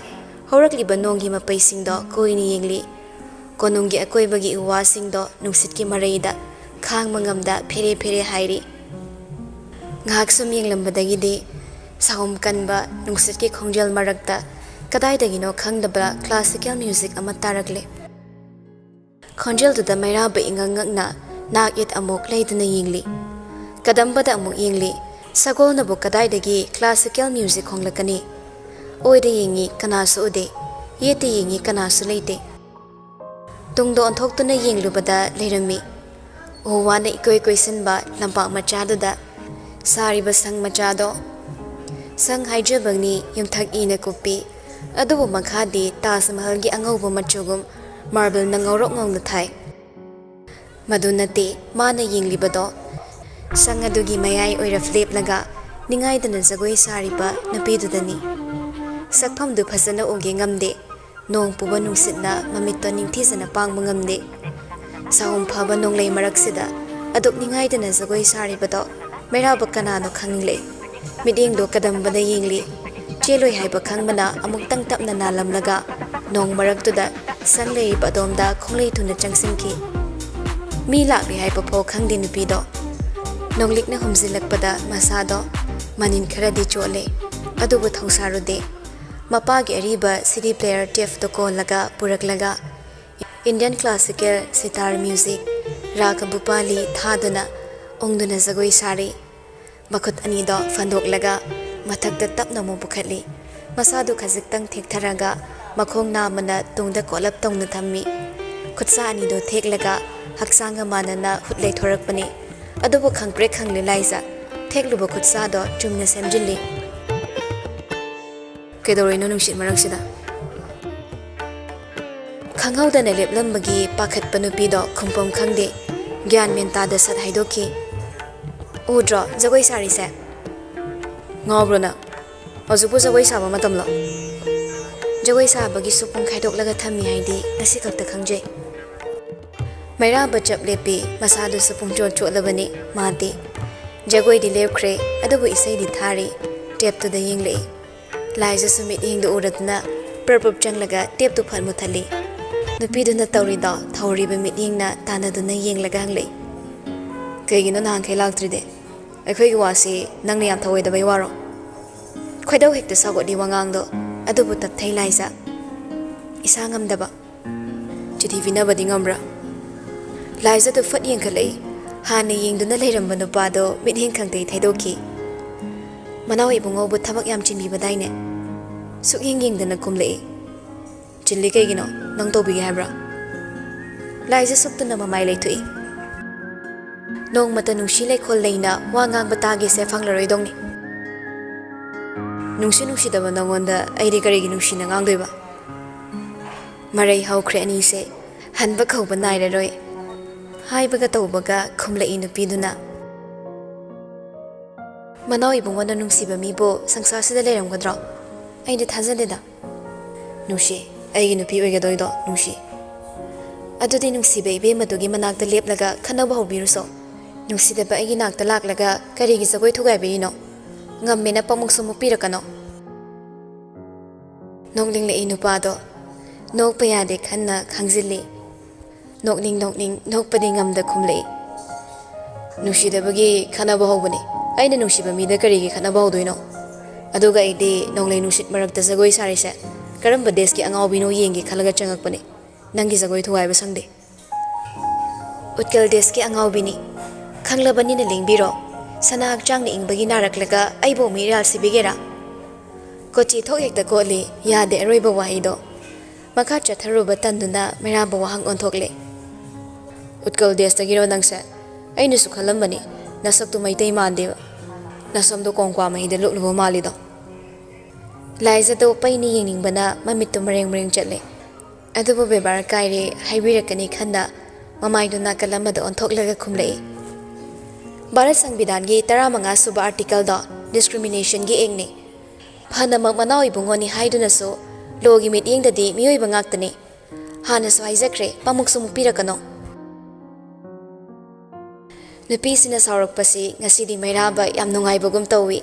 ꯍꯧꯔꯛꯂꯤꯕ ꯅꯣꯡꯒꯤ ꯃꯄꯩꯁꯤꯡꯗꯣ ꯀꯣꯏꯅ ꯌꯦꯡꯂꯤ꯫ ꯀꯣꯅꯨꯡꯒꯤ ꯑꯀꯣꯏꯕꯒꯤ ꯎ ꯋꯥꯁꯤꯡꯗꯣ ꯅꯨꯡꯁꯤꯠꯀꯤ ꯃꯔꯩꯗ ꯈꯥꯡꯕ ꯉꯝꯗ ꯐꯦꯔꯦ ꯐꯦꯔꯦ ꯍꯥꯏꯔꯤ꯫ ꯉꯥꯏꯍꯥꯛ ꯁꯨꯝ ꯌꯦꯡꯂꯝꯕꯗꯒꯤꯗꯤ ꯁꯥꯍꯨꯝ ꯀꯟꯕ ꯅꯨꯡꯁꯤꯠꯀꯤ ꯈꯣꯡꯖꯦꯜ ꯃꯔꯛꯇ ꯀꯗꯥꯏꯗꯒꯤꯅꯣ ꯈꯪꯗꯕ classical music ꯑꯃ ꯇꯥꯔꯛꯂꯦ꯫ ꯈꯣꯟꯖꯦꯜꯗꯨꯗ ꯃꯩꯔꯥꯕ ꯏꯉꯛ ꯉꯛꯅ ꯅꯥꯛ ꯌꯦꯠ ꯑꯃꯨꯛ ꯂꯩꯗꯨꯅ ꯌꯦꯡꯂꯤ꯫ ꯀꯗꯝꯕꯗ ꯑꯃꯨꯛ ꯌꯦꯡꯂꯤ꯫ ꯁꯒꯣꯜꯅꯕꯨ ꯀꯗꯥꯏꯗꯒꯤ classical music ꯈꯣꯡꯂꯛꯀꯅꯤ? ꯑꯣꯏꯗ ꯌꯦꯡꯉꯤ, ꯀꯅꯥꯁꯨ ꯎꯗꯦ꯫ ꯌꯦꯠꯇ ꯌꯦꯡꯉꯤ, ꯀꯅꯥꯁꯨ ꯂꯩꯇꯦ꯫ ꯇꯨꯡꯗ ꯑꯣꯟꯊꯣꯛꯇꯨꯅ ꯌꯦꯡꯂꯨꯕꯗ ꯂꯩꯔꯝꯃꯤ꯫ ꯎ ꯋꯥꯅ ꯏꯀꯣꯏ ꯀꯣꯏꯁꯤꯟꯕ ꯂꯝꯄꯥꯛ ꯃꯆꯥꯗꯨꯗ ꯁꯥꯔꯤꯕ ꯁꯪ ꯃꯆꯥꯗꯣ꯫ ꯁꯪ ꯍꯥꯏꯖꯕꯅꯤ ꯌꯨꯝꯊꯛ ꯏꯅ ꯀꯨꯞꯄꯤ, ꯑꯗꯨꯕꯨ ꯃꯈꯥꯗꯤ ꯇꯥꯖ ꯃꯍꯜꯒꯤ ꯑꯉꯧꯕ ꯃꯆꯨꯒꯨꯝ ꯃꯥꯔꯕꯜꯅ ꯉꯧꯔꯣꯛ ꯉꯧꯅ ꯊꯥꯏ꯫ ꯃꯗꯨ ꯅꯠꯇꯦ ꯃꯥꯅ ꯌꯦꯡꯂꯤꯕꯗꯣ꯫ ꯁꯪ ꯑꯗꯨꯒꯤ ꯃꯌꯥꯏ ꯑꯣꯏꯔꯞ ꯂꯦꯞꯂꯒ ꯅꯤꯡꯉꯥꯏꯗꯅ ꯖꯒꯣꯏ ꯁꯥꯔꯤꯕ ꯅꯨꯄꯤꯗꯨꯗꯅꯤ꯫ ꯁꯛꯐꯝꯗꯨ ꯐꯖꯅ ꯎꯒꯦ ꯉꯝꯗꯦ꯫ ꯅꯣꯡ ꯄꯨꯕ ꯅꯨꯡꯁꯤꯠꯅ ꯃꯃꯤꯠꯇꯣ ꯅꯤꯡꯊꯤꯖꯅ ꯄꯥꯡꯕ ꯉꯝꯗꯦ꯫ ꯁꯥꯍꯨꯝ ꯐꯕ ꯅꯣꯡꯂꯩ ꯃꯔꯛꯁꯤꯗ ꯑꯗꯨꯛ ꯅꯤꯡꯉꯥꯏꯗꯅ ꯖꯒꯣꯏ ꯁꯥꯔꯤꯕꯗꯣ ꯃꯩꯔꯥꯕ ꯀꯅꯥꯅꯣ ꯈꯪꯂꯦ꯫ ꯃꯤꯠꯌꯦꯡꯗꯣ ꯀꯗꯝꯕꯗ ꯌꯦꯡꯂꯤ꯫ ꯆꯦꯜꯂꯣꯏ ꯍꯥꯏꯕ ꯈꯪꯕꯅ ꯑꯃꯨꯛꯇꯪ ꯇꯞꯅ ꯅꯥꯜꯂꯝꯂꯒ ꯅꯣꯡ ꯃꯔꯛꯇꯨꯗ ꯁꯪ ꯂꯩꯔꯤꯕ ꯑꯗꯣꯝꯗ ꯈꯣꯡꯂꯩ ꯊꯨꯅ ꯆꯪꯁꯤꯟꯈꯤ꯫ ꯃꯤ ꯂꯥꯛꯂꯤ ꯍꯥꯏꯕ ꯐꯥꯎ ꯈꯪꯗꯦ ꯅꯨꯄꯤꯗꯣ꯫ ꯅꯣꯡꯂꯤꯛꯅ ꯍꯨꯝꯖꯤꯜꯂꯛꯄꯗ ꯃꯁꯥꯗꯣ ꯃꯅꯤꯟ ꯈꯔꯗꯤ ꯆꯣꯠꯂꯦ, ꯑꯗꯨꯕꯨ ꯊꯧꯁꯥꯔꯨꯗꯦ꯫ ꯃꯄꯥꯒꯤ ꯑꯔꯤꯕ ꯁꯤ ꯗꯤ ꯄ꯭ꯂꯦꯌꯔ ꯇꯦꯞꯇꯣ ꯀꯣꯜꯂꯒ ꯄꯨꯔꯛꯂꯒ Indian classical sitar music raga Bhupali ꯊꯥꯗꯨꯅ ꯎꯪꯗꯨꯅ ꯖꯒꯣꯏ ꯁꯥꯔꯤ꯫ ꯃꯈꯨꯠ ꯑꯅꯤꯗꯣ ꯐꯟꯗꯣꯛꯂꯒ ꯃꯊꯛꯇ ꯇꯞꯅ ꯑꯃꯨꯛ ꯄꯨꯈꯠꯂꯤ꯫ ꯃꯁꯥꯗꯨ ꯈꯖꯤꯛꯇꯪ ꯊꯦꯛꯊꯔꯒ ꯃꯈꯣꯡ ꯅꯥꯝꯃꯅ ꯇꯨꯡꯗ ꯀꯣꯠꯂꯞ ꯇꯧꯅ ꯊꯝꯃꯤ꯫ ꯈꯨꯠꯁꯥ ꯑꯅꯤꯗꯨ ꯊꯦꯛꯂꯒ ꯍꯛꯆꯥꯡꯒ ꯃꯥꯟꯅꯅ ꯍꯨꯠ ꯂꯩꯊꯣꯔꯛꯄꯅꯤ꯫ ꯑꯗꯨꯕꯨ ꯈꯪꯄ꯭ꯔꯦꯛ ꯈꯪꯂꯦ ꯂꯥꯏꯖ꯫ ꯊꯦꯛꯂꯨꯕ ꯈꯨꯠꯁꯥꯗꯣ ꯆꯨꯝꯅ ꯁꯦꯝꯖꯤꯜꯂꯤ꯫ ꯀꯩꯗꯧꯔꯤꯅꯣ ꯅꯨꯡꯁꯤꯠ ꯃꯔꯛꯁꯤꯗ? ꯈꯪꯍꯧꯗꯅ ꯂꯦꯞꯂꯝꯕꯒꯤ ꯄꯥꯈꯠꯄ ꯅꯨꯄꯤꯗꯣ ꯈꯨꯝꯐꯝ ꯈꯪꯗꯦ꯫ ꯒ꯭ꯌꯥꯟ ꯃꯦꯟ ꯇꯥꯗ ꯁꯠ ꯍꯥꯏꯗꯣꯛꯈꯤ꯫ ꯎꯗ꯭ꯔꯣ ꯖꯒꯣꯏ ꯁꯥꯔꯤꯁꯦ? ꯉꯥꯎꯕ꯭ꯔꯣ ꯅꯪ? ꯍꯧꯖꯤꯛꯄꯨ ꯖꯒꯣꯏ ꯁꯥꯕ ꯃꯇꯝꯂꯣ? ꯖꯒꯣꯏ ꯁꯥꯕꯒꯤ ꯁꯨꯄꯨꯡ ꯈꯥꯏꯗꯣꯛꯂꯒ ꯊꯝꯃꯤ ꯍꯥꯏꯗꯤ ꯉꯁꯤ ꯈꯛꯇ ꯈꯪꯖꯩ꯫ ꯃꯩꯔꯥꯕ ꯆꯞ ꯂꯦꯞꯄꯤ, ꯃꯁꯥꯗꯨꯁꯨ ꯄꯨꯡꯆꯣꯠ ꯆꯣꯠꯂꯕꯅꯤ ꯃꯥꯗꯤ꯫ ꯖꯒꯣꯏꯗꯤ ꯂꯦꯞꯈ꯭ꯔꯦ, ꯑꯗꯨꯕꯨ ꯏꯁꯩꯗꯤ ꯊꯥꯔꯤ꯫ ꯇꯦꯞꯇꯨꯗ ꯌꯦꯡꯂꯛꯏ꯫ ꯂꯥꯏꯖꯁꯨ ꯃꯤꯠꯌꯦꯡꯗꯨ ꯎꯔꯗꯨꯅ ꯄ꯭ꯔꯞ ꯄ꯭ꯔꯞ ꯆꯪꯂꯒ ꯇꯦꯞꯇꯨ ꯐꯠ ꯃꯨꯊꯠꯂꯤ꯫ ꯅꯨꯄꯤꯗꯨꯅ ꯇꯧꯔꯤꯗꯣ ꯊꯧꯔꯤꯕ ꯃꯤꯠꯌꯦꯡꯅ ꯇꯥꯟꯅꯗꯨꯅ ꯌꯦꯡꯂꯒ ꯍꯪꯂꯛꯏ꯫ ꯀꯩꯒꯤꯅꯣ ꯅꯍꯥꯟꯈꯩ ꯂꯥꯛꯇ꯭ꯔꯤꯗꯤ? ꯑꯩꯈꯣꯏꯒꯤ ꯋꯥꯁꯤ ꯅꯪꯅ ꯌꯥꯝ ꯊꯧꯑꯣꯏꯗꯕꯩ ꯋꯥꯔꯣ? ꯈꯣꯏꯗꯧ ꯍꯦꯛꯇ ꯁꯥꯎꯒꯠꯂꯤ ꯋꯥꯉꯥꯡꯗꯣ, ꯑꯗꯨꯕꯨ ꯇꯞꯊꯩ ꯂꯥꯏꯖ꯫ ꯏꯁꯥ ꯉꯝꯗꯕ꯫ ꯆꯤꯊꯤ ꯄꯤꯅꯕꯗꯤ ꯉꯝꯕ꯭ꯔꯥ? ꯂꯥꯏꯖꯗꯨ ꯐꯠ ꯌꯦꯡꯈꯠꯂꯛꯏ꯫ ꯍꯥꯟꯅ ꯌꯦꯡꯗꯨꯅ ꯂꯩꯔꯝꯕ ꯅꯨꯄꯥꯗꯣ ꯃꯤꯠꯌꯦꯡ ꯈꯪꯇꯩ ꯊꯩꯗꯣꯛꯈꯤ꯫ ꯃꯅꯥꯎ ꯏꯕꯨꯡꯉꯣꯕꯨ ꯊꯕꯛ ꯌꯥꯝ ꯆꯤꯟꯕꯤꯕꯗꯥꯏꯅꯦ? ꯁꯨꯛꯌꯦꯡ ꯌꯦꯡꯗꯅ ꯈꯨꯝꯂꯛꯏ꯫ ꯆꯤꯜꯂꯤ ꯀꯩꯒꯤꯅꯣ? ꯅꯪ ꯇꯧꯕꯤꯒꯦ ꯍꯥꯏꯕ꯭ꯔꯥ? ꯂꯥꯏꯖ ꯁꯨꯛꯇꯅ ꯃꯃꯥꯏ ꯂꯩꯊꯣꯛꯏ꯫ ꯅꯣꯡꯃꯇ ꯅꯨꯡꯁꯤ ꯂꯩꯈꯣꯜ ꯂꯩꯅ ꯋꯥ ꯉꯥꯡꯕ ꯇꯥꯒꯦꯁꯦ ꯐꯪꯂꯔꯣꯏꯗꯧꯅꯤ꯫ ꯅꯨꯡꯁꯤ ꯅꯨꯡꯁꯤꯗꯕ ꯅꯉꯣꯟꯗ ꯑꯩꯗꯤ ꯀꯔꯤꯒꯤ ꯅꯨꯡꯁꯤꯅ ꯉꯥꯡꯗꯣꯏꯕ? ꯃꯔꯩ ꯍꯧꯈ꯭ꯔꯦ ꯑꯅꯤꯁꯦ꯫ ꯍꯟꯕ ꯀꯧꯕ ꯅꯥꯏꯔꯔꯣꯏ꯫ ꯍꯥꯏꯕꯒ ꯇꯧꯕꯒ ꯈꯨꯝꯂꯛꯏ ꯅꯨꯄꯤꯗꯨꯅ꯫ ꯃꯅꯥꯎ ꯏꯕꯨꯡꯉꯣꯅ ꯅꯨꯡꯁꯤꯕ ꯃꯤꯕꯨ ꯁꯪꯁꯥꯔꯁꯤꯗ ꯂꯩꯔꯝꯒꯗ꯭ꯔꯣ? ꯑꯩꯗꯤ ꯊꯥꯖꯗꯦꯗ꯫ ꯅꯨꯡꯁꯤ, ꯑꯩꯒꯤ ꯅꯨꯄꯤ ꯑꯣꯏꯒꯗꯣꯏꯗꯣ ꯅꯨꯡꯁꯤ꯫ ꯑꯗꯨꯗꯤ ꯅꯨꯡꯁꯤꯕ ꯏꯕꯦꯝꯃꯗꯨꯒꯤ ꯃꯅꯥꯛꯇ ꯂꯦꯞꯂꯒ ꯈꯟꯅꯕ ꯍꯧꯕꯤꯔꯨꯁꯣ꯫ ꯅꯨꯡꯁꯤꯗꯕ ꯑꯩꯒꯤ ꯅꯥꯛꯇ ꯂꯥꯛꯂꯒ ꯀꯔꯤꯒꯤ ꯖꯒꯣꯏ ꯊꯨꯒꯥꯏꯕꯤꯔꯤꯅꯣ? ꯉꯝꯃꯦꯅ ꯄꯥꯃꯨꯛꯁꯨ ꯃꯨꯛꯄꯤꯔꯛꯀꯅꯣ꯫ ꯅꯣꯛꯅꯤꯡꯂꯛꯏ ꯅꯨꯄꯥꯗꯣ꯫ ꯅꯣꯛꯄ ꯌꯥꯗꯦ ꯈꯟꯅ ꯈꯥꯡꯖꯤꯜꯂꯤ꯫ ꯅꯣꯛꯅꯤꯡ ꯅꯣꯛꯅꯤꯡ ꯅꯣꯛꯄꯗꯤ ꯉꯝꯗ ꯈꯨꯝꯂꯛꯏ꯫ "ꯅꯨꯡꯁꯤꯗꯕꯒꯤ ꯈꯠꯅꯕ ꯍꯧꯕꯅꯤ꯫ ꯑꯩꯅ ꯅꯨꯡꯁꯤꯕ ꯃꯤꯗ ꯀꯔꯤꯒꯤ ꯈꯠꯅꯕ ꯍꯧꯗꯣꯏꯅꯣ? ꯑꯗꯨꯒ ꯑꯩꯗꯤ ꯅꯣꯡꯂꯩ ꯅꯨꯡꯁꯤꯠ ꯃꯔꯛꯇ ꯖꯒꯣꯏ ꯁꯥꯔꯤꯁꯦ ꯀꯔꯝꯕ ꯗꯦꯁꯀꯤ ꯑꯉꯥꯎꯕꯤꯅꯣ ꯌꯦꯡꯒꯦ ꯈꯜꯂꯒ ꯆꯪꯉꯛꯄꯅꯤ꯫ ꯅꯪꯒꯤ ꯖꯒꯣꯏ ꯊꯨꯒꯥꯏꯕ ꯁꯪꯗꯦ꯫" "ꯎꯠꯀꯜ ꯗꯦꯁꯀꯤ ꯑꯉꯥꯎꯕꯤꯅꯤ꯫ ꯈꯪꯂꯕꯅꯤꯅ ꯂꯦꯡꯕꯤꯔꯣ꯫ ꯁꯅꯥ ꯍꯛꯆꯥꯡꯅ ꯏꯪꯕꯒꯤ ꯅꯥꯔꯛꯂꯒ ꯑꯩꯕꯨ ꯃꯤꯔꯥꯜ ꯁꯤꯕꯤꯒꯦꯔꯥ?" ꯀꯣꯆꯤ ꯊꯣꯛ ꯍꯦꯛꯇ ꯀꯣꯠꯂꯤ, ꯌꯥꯗꯦ ꯑꯔꯣꯏꯕ ꯋꯥꯍꯩꯗꯣ꯫ ꯃꯈꯥ ꯆꯠꯊꯔꯨꯕ ꯇꯟꯗꯨꯅ ꯃꯩꯔꯥꯕ ꯋꯥꯍꯪ ꯑꯣꯟꯊꯣꯛꯂꯦ꯫ "ꯎꯠꯀꯜ ꯗꯦꯁꯇꯒꯤꯔꯣ ꯅꯪꯁꯦ? ꯑꯩꯅꯁꯨ ꯈꯜꯂꯝꯕꯅꯤ, ꯅꯁꯛꯇꯨ ꯃꯩꯇꯩ ꯃꯥꯟꯗꯦꯕ꯫ ꯅꯁꯝꯗꯣ ꯀꯣꯡꯀ꯭ꯋꯥ ꯃꯍꯤꯗ ꯂꯨꯞꯂꯨꯕ ꯃꯥꯜꯂꯤꯗꯣ꯫" ꯂꯥꯏꯖꯗꯣ ꯄꯩꯅꯤ ꯌꯦꯡꯅꯤꯡꯕꯅ ꯃꯃꯤꯠꯇꯨ ꯃꯔꯦꯡ ꯃꯔꯦꯡ ꯆꯠꯂꯦ꯫ ꯑꯗꯨꯕꯨ ꯕꯦꯕꯥꯔ ꯀꯥꯏꯔꯦ ꯍꯥꯏꯕꯤꯔꯛꯀꯅꯤ ꯈꯟꯅ ꯃꯃꯥꯏꯗꯨ ꯅꯥꯀꯜ ꯑꯃꯗ ꯑꯣꯟꯊꯣꯛꯂꯒ ꯈꯨꯝꯂꯛꯏ꯫ ꯚꯥꯔꯠ ꯁꯪꯕꯤꯙꯥꯟꯒꯤ ꯇꯔꯥꯃꯉꯥ ꯁꯨꯕ ꯑꯥꯔꯇꯤꯀꯜꯗꯣ ꯗꯤꯁꯀ꯭ꯔꯤꯃꯤꯅꯦꯁꯟꯒꯤ ꯑꯦꯛꯅꯤ꯫ ꯐꯅꯃꯛ ꯃꯅꯥꯎ ꯏꯕꯨꯡꯉꯣꯅꯤ ꯍꯥꯏꯗꯨꯅꯁꯨ ꯂꯣꯒꯤ ꯃꯤꯠꯌꯦꯡꯗꯗꯤ ꯃꯤꯑꯣꯏꯕ ꯉꯥꯛꯇꯅꯤ꯫ ꯍꯥꯟꯅꯁꯨ ꯍꯥꯏꯖꯈ꯭ꯔꯦ, ꯄꯥꯃꯨꯛꯁꯨ ꯃꯨꯛꯄꯤꯔꯛꯀꯅꯣ꯫ ꯅꯨꯄꯤꯁꯤꯅ ꯁꯥꯎꯔꯛꯄꯁꯤ ꯉꯁꯤꯗꯤ ꯃꯩꯔꯥꯕ ꯌꯥꯝ ꯅꯨꯡꯉꯥꯏꯕꯒꯨꯝ ꯇꯧꯏ꯫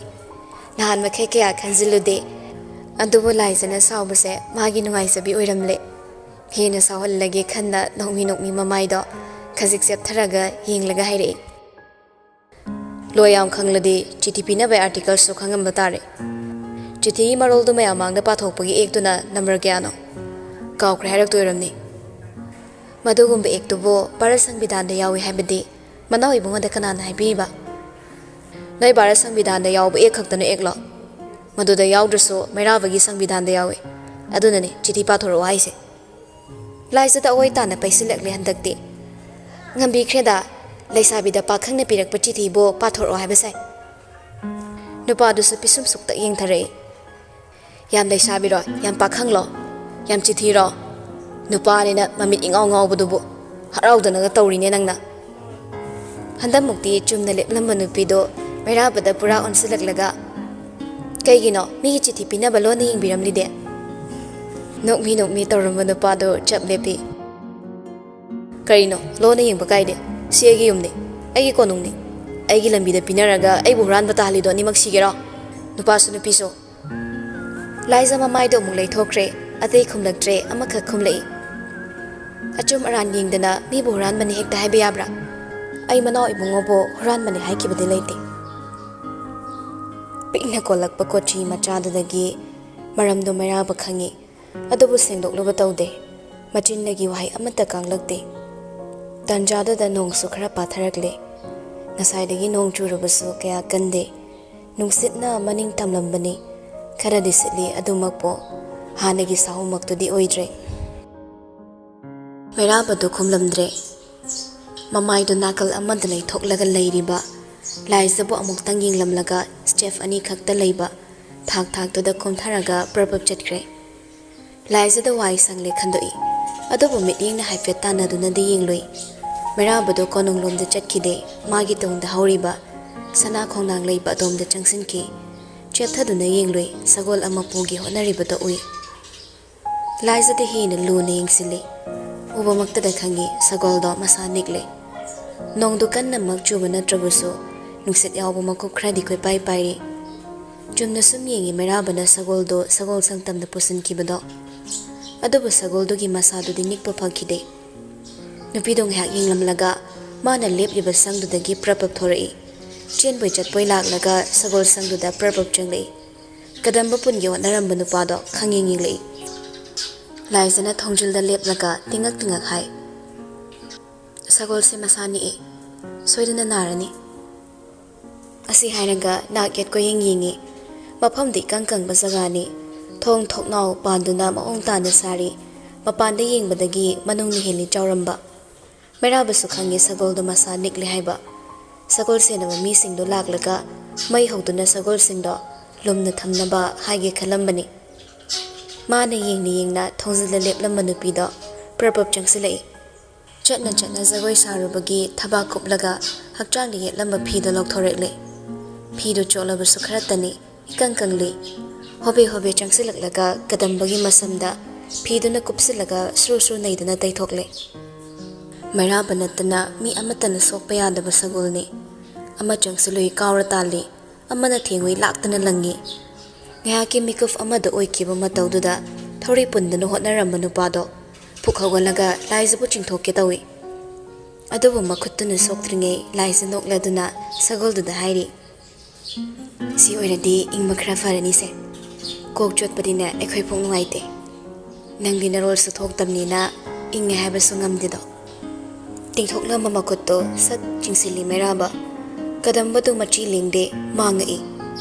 ꯅꯍꯥꯟ ꯃꯈꯩ ꯀꯌꯥ ꯈꯟꯖꯤꯜꯂꯨꯗꯦ꯫ ꯑꯗꯨꯕꯨ ꯂꯥꯏꯖꯅ ꯁꯥꯎꯕꯁꯦ ꯃꯥꯒꯤ ꯅꯨꯡꯉꯥꯏꯖꯕꯤ ꯑꯣꯏꯔꯝꯂꯦ꯫ ꯍꯦꯟꯅ ꯁꯥꯎꯍꯜꯂꯒꯦ ꯈꯟꯅ ꯅꯣꯛꯃꯤ ꯅꯣꯛꯃꯤ ꯃꯃꯥꯏꯗꯣ ꯈꯖꯤꯛ ꯆꯦꯞꯊꯔꯒ ꯌꯦꯡꯂꯒ ꯍꯥꯏꯔꯛꯏ꯫ "ꯂꯣ ꯌꯥꯝ ꯈꯪꯂꯗꯤ ꯆꯤꯊꯤ ꯄꯤꯅꯕ ꯑꯥꯔꯇꯤꯀꯜꯁꯨ ꯈꯪꯉꯝꯕ ꯇꯥꯔꯦ꯫ ꯆꯤꯊꯤꯒꯤ ꯃꯔꯣꯜꯗꯨ ꯃꯌꯥꯝ ꯃꯥꯡꯗ ꯄꯥꯊꯣꯛꯄꯒꯤ ꯑꯦꯛꯇꯨꯅ ꯅꯝꯕꯔ ꯀꯌꯥꯅꯣ? ꯀꯥꯎꯈ꯭ꯔꯦ, ꯍꯥꯏꯔꯛꯇꯣꯏ ꯑꯣꯏꯔꯝꯅꯤ꯫" "ꯃꯗꯨꯒꯨꯝꯕ ꯑꯦꯛꯇꯨꯕꯨ ꯚꯥꯔꯠ ꯁꯪꯕꯤꯙꯥꯟꯗ ꯌꯥꯎꯏ ꯍꯥꯏꯕꯗꯤ ꯃꯅꯥꯎ ꯏꯕꯨꯡꯉꯣꯗ ꯀꯅꯥꯅ ꯍꯥꯏꯕꯤꯔꯤꯕ?" "ꯅꯣꯏ ꯚꯥꯔꯠ ꯁꯪꯕꯤꯙꯥꯟꯗ ꯌꯥꯎꯕ ꯑꯦꯛ ꯈꯛꯇꯅ ꯑꯦꯛꯂꯣ? ꯃꯗꯨꯗ ꯌꯥꯎꯗ꯭ꯔꯁꯨ ꯃꯩꯔꯥꯕꯒꯤ ꯁꯪꯕꯤꯙꯥꯟꯗ ꯌꯥꯎꯏ꯫ ꯑꯗꯨꯅꯅꯤ ꯆꯤꯊꯤ ꯄꯥꯊꯣꯔꯛꯑꯣ ꯍꯥꯏꯁꯦ꯫" ꯂꯥꯏꯖꯗ ꯑꯋꯣꯏ ꯇꯥꯅ ꯄꯩꯁꯤꯜꯂꯛꯂꯦ ꯍꯟꯗꯛꯇꯤ꯫ "ꯉꯝꯕꯤꯈ꯭ꯔꯦꯗ, ꯂꯩꯁꯥꯕꯤꯗ ꯄꯥꯈꯪꯅ ꯄꯤꯔꯛꯄ ꯆꯤꯊꯤꯕꯨ ꯄꯥꯊꯣꯔꯛꯑꯣ ꯍꯥꯏꯕ ꯁꯥꯏ꯫" ꯅꯨꯄꯥꯗꯨꯁꯨ ꯄꯤꯁꯨꯝ ꯁꯨꯛꯇ ꯌꯦꯡꯊꯔꯛꯏ꯫ "ꯌꯥꯝ ꯂꯩꯁꯥꯕꯤꯔꯣ? ꯌꯥꯝ ꯄꯥꯈꯪꯂꯣ? ꯌꯥꯝ ꯆꯤꯊꯤꯔꯣ? ꯅꯨꯄꯥꯅꯤꯅ ꯃꯃꯤꯠ ꯏꯉꯥꯎ ꯉꯥꯎꯕꯗꯨꯕꯨ ꯍꯔꯥꯎꯗꯅꯒ ꯇꯧꯔꯤꯅꯦ ꯅꯪꯅ꯫" ꯍꯟꯗꯛꯃꯨꯛꯇꯤ ꯆꯨꯝꯅ ꯂꯦꯞꯂꯝꯕ ꯅꯨꯄꯤꯗꯣ ꯃꯩꯔꯥꯕꯗ ꯄꯨꯔꯥ ꯑꯣꯟꯁꯤꯜꯂꯛꯂꯒ, "ꯀꯩꯒꯤꯅꯣ ꯃꯤꯒꯤ ꯆꯤꯊꯤ ꯄꯤꯅꯕ ꯂꯣꯟꯅ ꯌꯦꯡꯕꯤꯔꯝꯂꯤꯗꯦ?" ꯅꯣꯛꯃꯤ ꯅꯣꯛꯃꯤ ꯇꯧꯔꯝꯕ ꯅꯨꯄꯥꯗꯣ ꯆꯞ ꯂꯦꯞꯄꯤ꯫ "ꯀꯔꯤꯅꯣ ꯂꯣꯟꯅ ꯌꯦꯡꯕ ꯀꯥꯏꯗꯦ? ꯁꯤ ꯑꯩꯒꯤ ꯌꯨꯝꯅꯤ, ꯑꯩꯒꯤ ꯀꯣꯅꯨꯡꯅꯤ꯫ ꯑꯩꯒꯤ ꯂꯝꯕꯤꯗ ꯄꯤꯅꯔꯒ ꯑꯩꯕꯨ ꯍꯨꯔꯥꯟꯕ ꯇꯥꯍꯜꯂꯤꯗꯣ ꯑꯅꯤꯃꯛ ꯁꯤꯒꯦꯔꯣ? ꯅꯨꯄꯥꯁꯨ ꯅꯨꯄꯤꯁꯨ꯫ ꯂꯥꯏꯖ ꯃꯃꯥꯏꯗꯣ ꯑꯃꯨꯛ ꯂꯩꯊꯣꯛꯈ꯭ꯔꯦ꯫ ꯑꯇꯩ ꯈꯨꯝꯂꯛꯇ꯭ꯔꯦ꯫ ꯑꯃꯈꯛ ꯈꯨꯝꯂꯛꯏ꯫ ꯑꯆꯨꯝ ꯑꯔꯥꯟ ꯌꯦꯡꯗꯅ ꯃꯤꯕꯨ ꯍꯨꯔꯥꯟꯕꯅꯤ ꯍꯦꯛꯇ ꯍꯥꯏꯕ ꯌꯥꯕ꯭ꯔꯥ? ꯑꯩ ꯃꯅꯥꯎ ꯏꯕꯨꯡꯉꯣꯕꯨ ꯍꯨꯔꯥꯟꯕꯅꯤ ꯍꯥꯏꯈꯤꯕꯗꯤ ꯂꯩꯇꯦ꯫ ꯄꯤꯛꯅ ꯀꯣꯜꯂꯛꯄ ꯀꯣꯆꯤ ꯃꯆꯥꯗꯨꯗꯒꯤ ꯃꯔꯝꯗꯣ ꯃꯩꯔꯥꯕ ꯈꯪꯉꯤ꯫ ꯑꯗꯨꯕꯨ ꯁꯦꯡꯗꯣꯛꯂꯨꯕ ꯇꯧꯗꯦ꯫ ꯃꯆꯤꯟꯗꯒꯤ ꯋꯥꯍꯩ ꯑꯃꯠꯇ ꯀꯥꯡꯂꯛꯇꯦ꯫ ꯇꯟꯖꯥꯗꯨꯗ ꯅꯣꯡꯁꯨ ꯈꯔ ꯄꯥꯊꯔꯛꯂꯦ꯫ ꯉꯁꯥꯏꯗꯒꯤ ꯅꯣꯡ ꯆꯨꯔꯕꯁꯨ ꯀꯌꯥ ꯀꯟꯗꯦ꯫ ꯅꯨꯡꯁꯤꯠꯅ ꯃꯅꯤꯡ ꯇꯝꯂꯝꯕꯅꯤ꯫ ꯈꯔꯗꯤ ꯁꯤꯠꯂꯤ, ꯑꯗꯨꯃꯛꯄꯨ ꯍꯥꯟꯅꯒꯤ ꯁꯥꯍꯨꯃꯛꯇꯨꯗꯤ ꯑꯣꯏꯗ꯭ꯔꯦ꯫ ꯃꯩꯔꯥꯕꯗꯨ ꯈꯨꯝꯂꯝꯗ꯭ꯔꯦ꯫ ꯃꯃꯥꯏꯗꯨ ꯅꯥꯀꯜ ꯑꯃꯗ ꯂꯩꯊꯣꯛꯂꯒ ꯂꯩꯔꯤꯕ ꯂꯥꯏꯖꯕꯨ ꯑꯃꯨꯛꯇꯪ ꯌꯦꯡꯂꯝꯂꯒ ꯁ꯭ꯇꯦꯞ ꯑꯅꯤꯈꯛꯇ ꯂꯩꯕ ꯊꯥꯛ ꯊꯥꯛꯇꯨꯗ ꯀꯨꯝꯊꯔꯒ ꯄ꯭ꯔꯞ ꯄ꯭ꯔꯞ ꯆꯠꯈ꯭ꯔꯦ꯫ ꯂꯥꯏꯖꯗ ꯋꯥꯏ ꯁꯪꯂꯦ ꯈꯟꯗꯣꯛꯏ꯫ ꯑꯗꯨꯕꯨ ꯃꯤꯠꯌꯦꯡꯅ ꯍꯥꯏꯐꯦꯠ ꯇꯥꯟꯅꯗꯨꯅꯗꯤ ꯌꯦꯡꯂꯨꯏ꯫ ꯃꯩꯔꯥꯕꯗꯨ ꯀꯣꯅꯨꯡꯂꯣꯝꯗ ꯆꯠꯈꯤꯗꯦ꯫ ꯃꯥꯒꯤ ꯇꯨꯡꯗ ꯍꯧꯔꯤꯕ ꯁꯅꯥ ꯈꯣꯡꯅꯥꯡ ꯂꯩꯕ ꯑꯗꯣꯝꯗ ꯆꯪꯁꯤꯟꯈꯤ꯫ ꯆꯦꯞꯊꯗꯨꯅ ꯌꯦꯡꯂꯨꯏ꯫ ꯁꯒꯣꯜ ꯑꯃ ꯄꯨꯒꯦ ꯍꯣꯠꯅꯔꯤꯕꯗꯨ ꯎꯏ꯫ ꯂꯥꯏꯖꯗ ꯍꯦꯟꯅ ꯂꯨꯅ ꯌꯦꯡꯁꯤꯜꯂꯤ꯫ ꯎꯕꯃꯛꯇꯗ ꯈꯪꯉꯤ, ꯁꯒꯣꯜꯗꯣ ꯃꯁꯥ ꯅꯤꯛꯂꯦ꯫ ꯅꯣꯡꯗꯨ ꯀꯟꯅꯃꯛ ꯆꯨꯕ ꯅꯠꯇ꯭ꯔꯕꯁꯨ ꯅꯨꯡꯁꯤꯠ ꯌꯥꯎꯕ ꯃꯀꯨꯞ ꯈꯔꯗꯤ ꯀꯣꯏꯄꯥꯏ ꯄꯥꯏꯔꯤ꯫ ꯆꯨꯝꯅ ꯁꯨꯝ ꯌꯦꯡꯉꯤ ꯃꯩꯔꯥꯕꯅ ꯁꯒꯣꯜꯗꯨ ꯁꯒꯣꯜ ꯁꯪꯇꯝꯗ ꯄꯨꯁꯤꯟꯈꯤꯕꯗꯣ꯫ ꯑꯗꯨꯕꯨ ꯁꯒꯣꯜꯗꯨꯒꯤ ꯃꯁꯥꯗꯨꯗꯤ ꯅꯤꯛꯄ ꯐꯪꯈꯤꯗꯦ꯫ ꯅꯨꯄꯤꯗꯣ ꯉꯥꯏꯍꯥꯛ ꯌꯦꯡꯂꯝꯂꯒ ꯃꯥꯅ ꯂꯦꯞꯂꯤꯕ ꯁꯪꯗꯨꯗꯒꯤ ꯄ꯭ꯔꯞ ꯄ꯭ꯔꯞ ꯊꯣꯔꯛꯏ꯫ ꯆꯦꯟꯕꯣꯏ ꯆꯠꯄꯣꯏ ꯂꯥꯛꯂꯒ ꯁꯒꯣꯜ ꯁꯪꯗꯨꯗ ꯄ꯭ꯔꯞ ꯄ꯭ꯔꯞ ꯆꯪꯂꯛꯏ꯫ ꯀꯗꯝꯕ ꯄꯨꯟꯒꯦ ꯍꯣꯠꯅꯔꯝꯕ ꯅꯨꯄꯥꯗꯣ ꯈꯪꯌꯦꯡ ꯌꯦꯡꯂꯛꯏ꯫ ꯂꯥꯏꯖꯅ ꯊꯣꯡꯖꯤꯜꯗ ꯂꯦꯞꯂꯒ ꯇꯤꯉꯛ ꯇꯤꯉꯛ ꯍꯥꯏ, "ꯁꯒꯣꯜꯁꯦ ꯃꯁꯥ ꯅꯤꯛꯑꯦ꯫ ꯁꯣꯏꯗꯅ ꯅꯥꯔꯅꯤ꯫" ꯑꯁꯤ ꯍꯥꯏꯔꯒ ꯅꯥꯛ ꯌꯦꯠ ꯀꯣꯏꯌꯦꯡ ꯌꯦꯡꯉꯤ꯫ ꯃꯐꯝꯗꯤ ꯏꯀꯪ ꯀꯪꯕ ꯖꯒꯥꯅꯤ꯫ ꯊꯣꯡ ꯊꯣꯛꯅꯥꯎ ꯄꯥꯟꯗꯨꯅ ꯃꯑꯣꯡ ꯇꯥꯅ ꯁꯥꯔꯤ꯫ ꯃꯄꯥꯟꯗ ꯌꯦꯡꯕꯗꯒꯤ ꯃꯅꯨꯡꯅ ꯍꯦꯜꯂꯤ ꯆꯥꯎꯔꯝꯕ꯫ ꯃꯩꯔꯥꯕꯁꯨ ꯈꯪꯉꯤ ꯁꯒꯣꯜꯗꯣ ꯃꯁꯥ ꯅꯤꯛꯂꯦ ꯍꯥꯏꯕ꯫ ꯁꯒꯣꯜ ꯁꯦꯟꯅꯕ ꯃꯤꯁꯤꯡꯗꯣ ꯂꯥꯛꯂꯒ ꯃꯩ ꯍꯧꯗꯨꯅ ꯁꯒꯣꯜꯁꯤꯡꯗꯣ ꯂꯨꯝꯅ ꯊꯝꯅꯕ ꯍꯥꯏꯒꯦ ꯈꯜꯂꯝꯕꯅꯤ꯫ ꯃꯥꯅ ꯌꯦꯡꯅ ꯌꯦꯡꯅ ꯊꯣꯡꯖꯤꯜꯗ ꯂꯦꯞꯂꯝꯕ ꯅꯨꯄꯤꯗꯣ ꯄ꯭ꯔꯞ ꯄ꯭ꯔꯞ ꯆꯪꯁꯤꯜꯂꯛꯏ꯫ ꯆꯠꯅ ꯆꯠꯅ ꯖꯒꯣꯏ ꯁꯥꯔꯨꯕꯒꯤ ꯊꯕꯥꯛ ꯀꯨꯞꯂꯒ ꯍꯛꯆꯥꯡꯗ ꯌꯦꯠꯂꯝꯕ ꯐꯤꯗꯣ ꯂꯧꯊꯣꯔꯛꯂꯦ꯫ ꯐꯤꯗꯣ ꯆꯣꯠꯂꯕꯁꯨ ꯈꯔ ꯇꯅꯤ, ꯏꯀꯪ ꯀꯪꯂꯤ꯫ ꯍꯣꯕꯦ ꯍꯣꯕꯦ ꯆꯪꯁꯤꯜꯂꯛꯂꯒ ꯀꯗꯝꯕꯒꯤ ꯃꯁꯝꯗ ꯐꯤꯗꯨꯅ ꯀꯨꯞꯁꯤꯜꯂꯒ ꯁ꯭ꯔꯨ ꯁ꯭ꯔꯨ ꯅꯩꯗꯨꯅ ꯇꯩꯊꯣꯛꯂꯦ꯫ ꯃꯩꯔꯥꯕ ꯅꯠꯇꯅ ꯃꯤ ꯑꯃꯠꯇꯅ ꯁꯣꯛꯄ ꯌꯥꯗꯕ ꯁꯒꯣꯜꯅꯤ꯫ ꯑꯃ ꯆꯪꯁꯤꯜꯂꯨꯏ ꯀꯥꯎꯔ ꯇꯥꯜꯂꯤ, ꯑꯃꯅ ꯊꯦꯡꯉꯨꯏ ꯂꯥꯛꯇꯅ ꯂꯪꯉꯤ꯫ ꯉꯥꯏꯍꯥꯛꯀꯤ ꯃꯤꯀꯨꯞ ꯑꯃꯗ ꯑꯣꯏꯈꯤꯕ ꯃꯇꯧꯗꯨꯗ ꯊꯧꯔꯤ ꯄꯨꯟꯗꯨꯅ ꯍꯣꯠꯅꯔꯝꯕ ꯅꯨꯄꯥꯗꯣ ꯐꯨꯛ ꯍꯧꯒꯠꯂꯒ ꯂꯥꯏꯖꯕꯨ ꯆꯤꯡꯊꯣꯛꯀꯦ ꯇꯧꯏ꯫ ꯑꯗꯨꯕꯨ ꯃꯈꯨꯠꯇꯨꯅ ꯁꯣꯛꯇ꯭ꯔꯤꯉꯩ ꯂꯥꯏꯖ ꯅꯣꯛꯂꯗꯨꯅ ꯁꯒꯣꯜꯗꯨꯗ ꯍꯥꯏꯔꯤ, "ꯁꯤ ꯑꯣꯏꯔꯗꯤ ꯏꯪꯕ ꯈꯔ ꯐꯔꯅꯤꯁꯦ꯫ ꯀꯣꯛ ꯆꯣꯠꯄꯗꯤꯅꯦ ꯑꯩꯈꯣꯏ ꯐꯥꯎ ꯅꯨꯡꯉꯥꯏꯇꯦ꯫ ꯅꯪꯗꯤ ꯅꯔꯣꯜꯁꯨ ꯊꯣꯛꯇꯕꯅꯤꯅ ꯏꯪꯉꯦ ꯍꯥꯏꯕꯁꯨ ꯉꯝꯗꯦꯗꯣ꯫" ꯇꯤꯡꯊꯣꯛꯂꯝꯕ ꯃꯈꯨꯠꯇꯣ ꯁꯠ ꯆꯤꯡꯁꯤꯜꯂꯤ ꯃꯩꯔꯥꯕ꯫ ꯀꯗꯝꯕꯗꯨ ꯃꯆꯤ ꯂꯦꯡꯗꯦ, ꯃꯥꯡꯉꯛꯏ꯫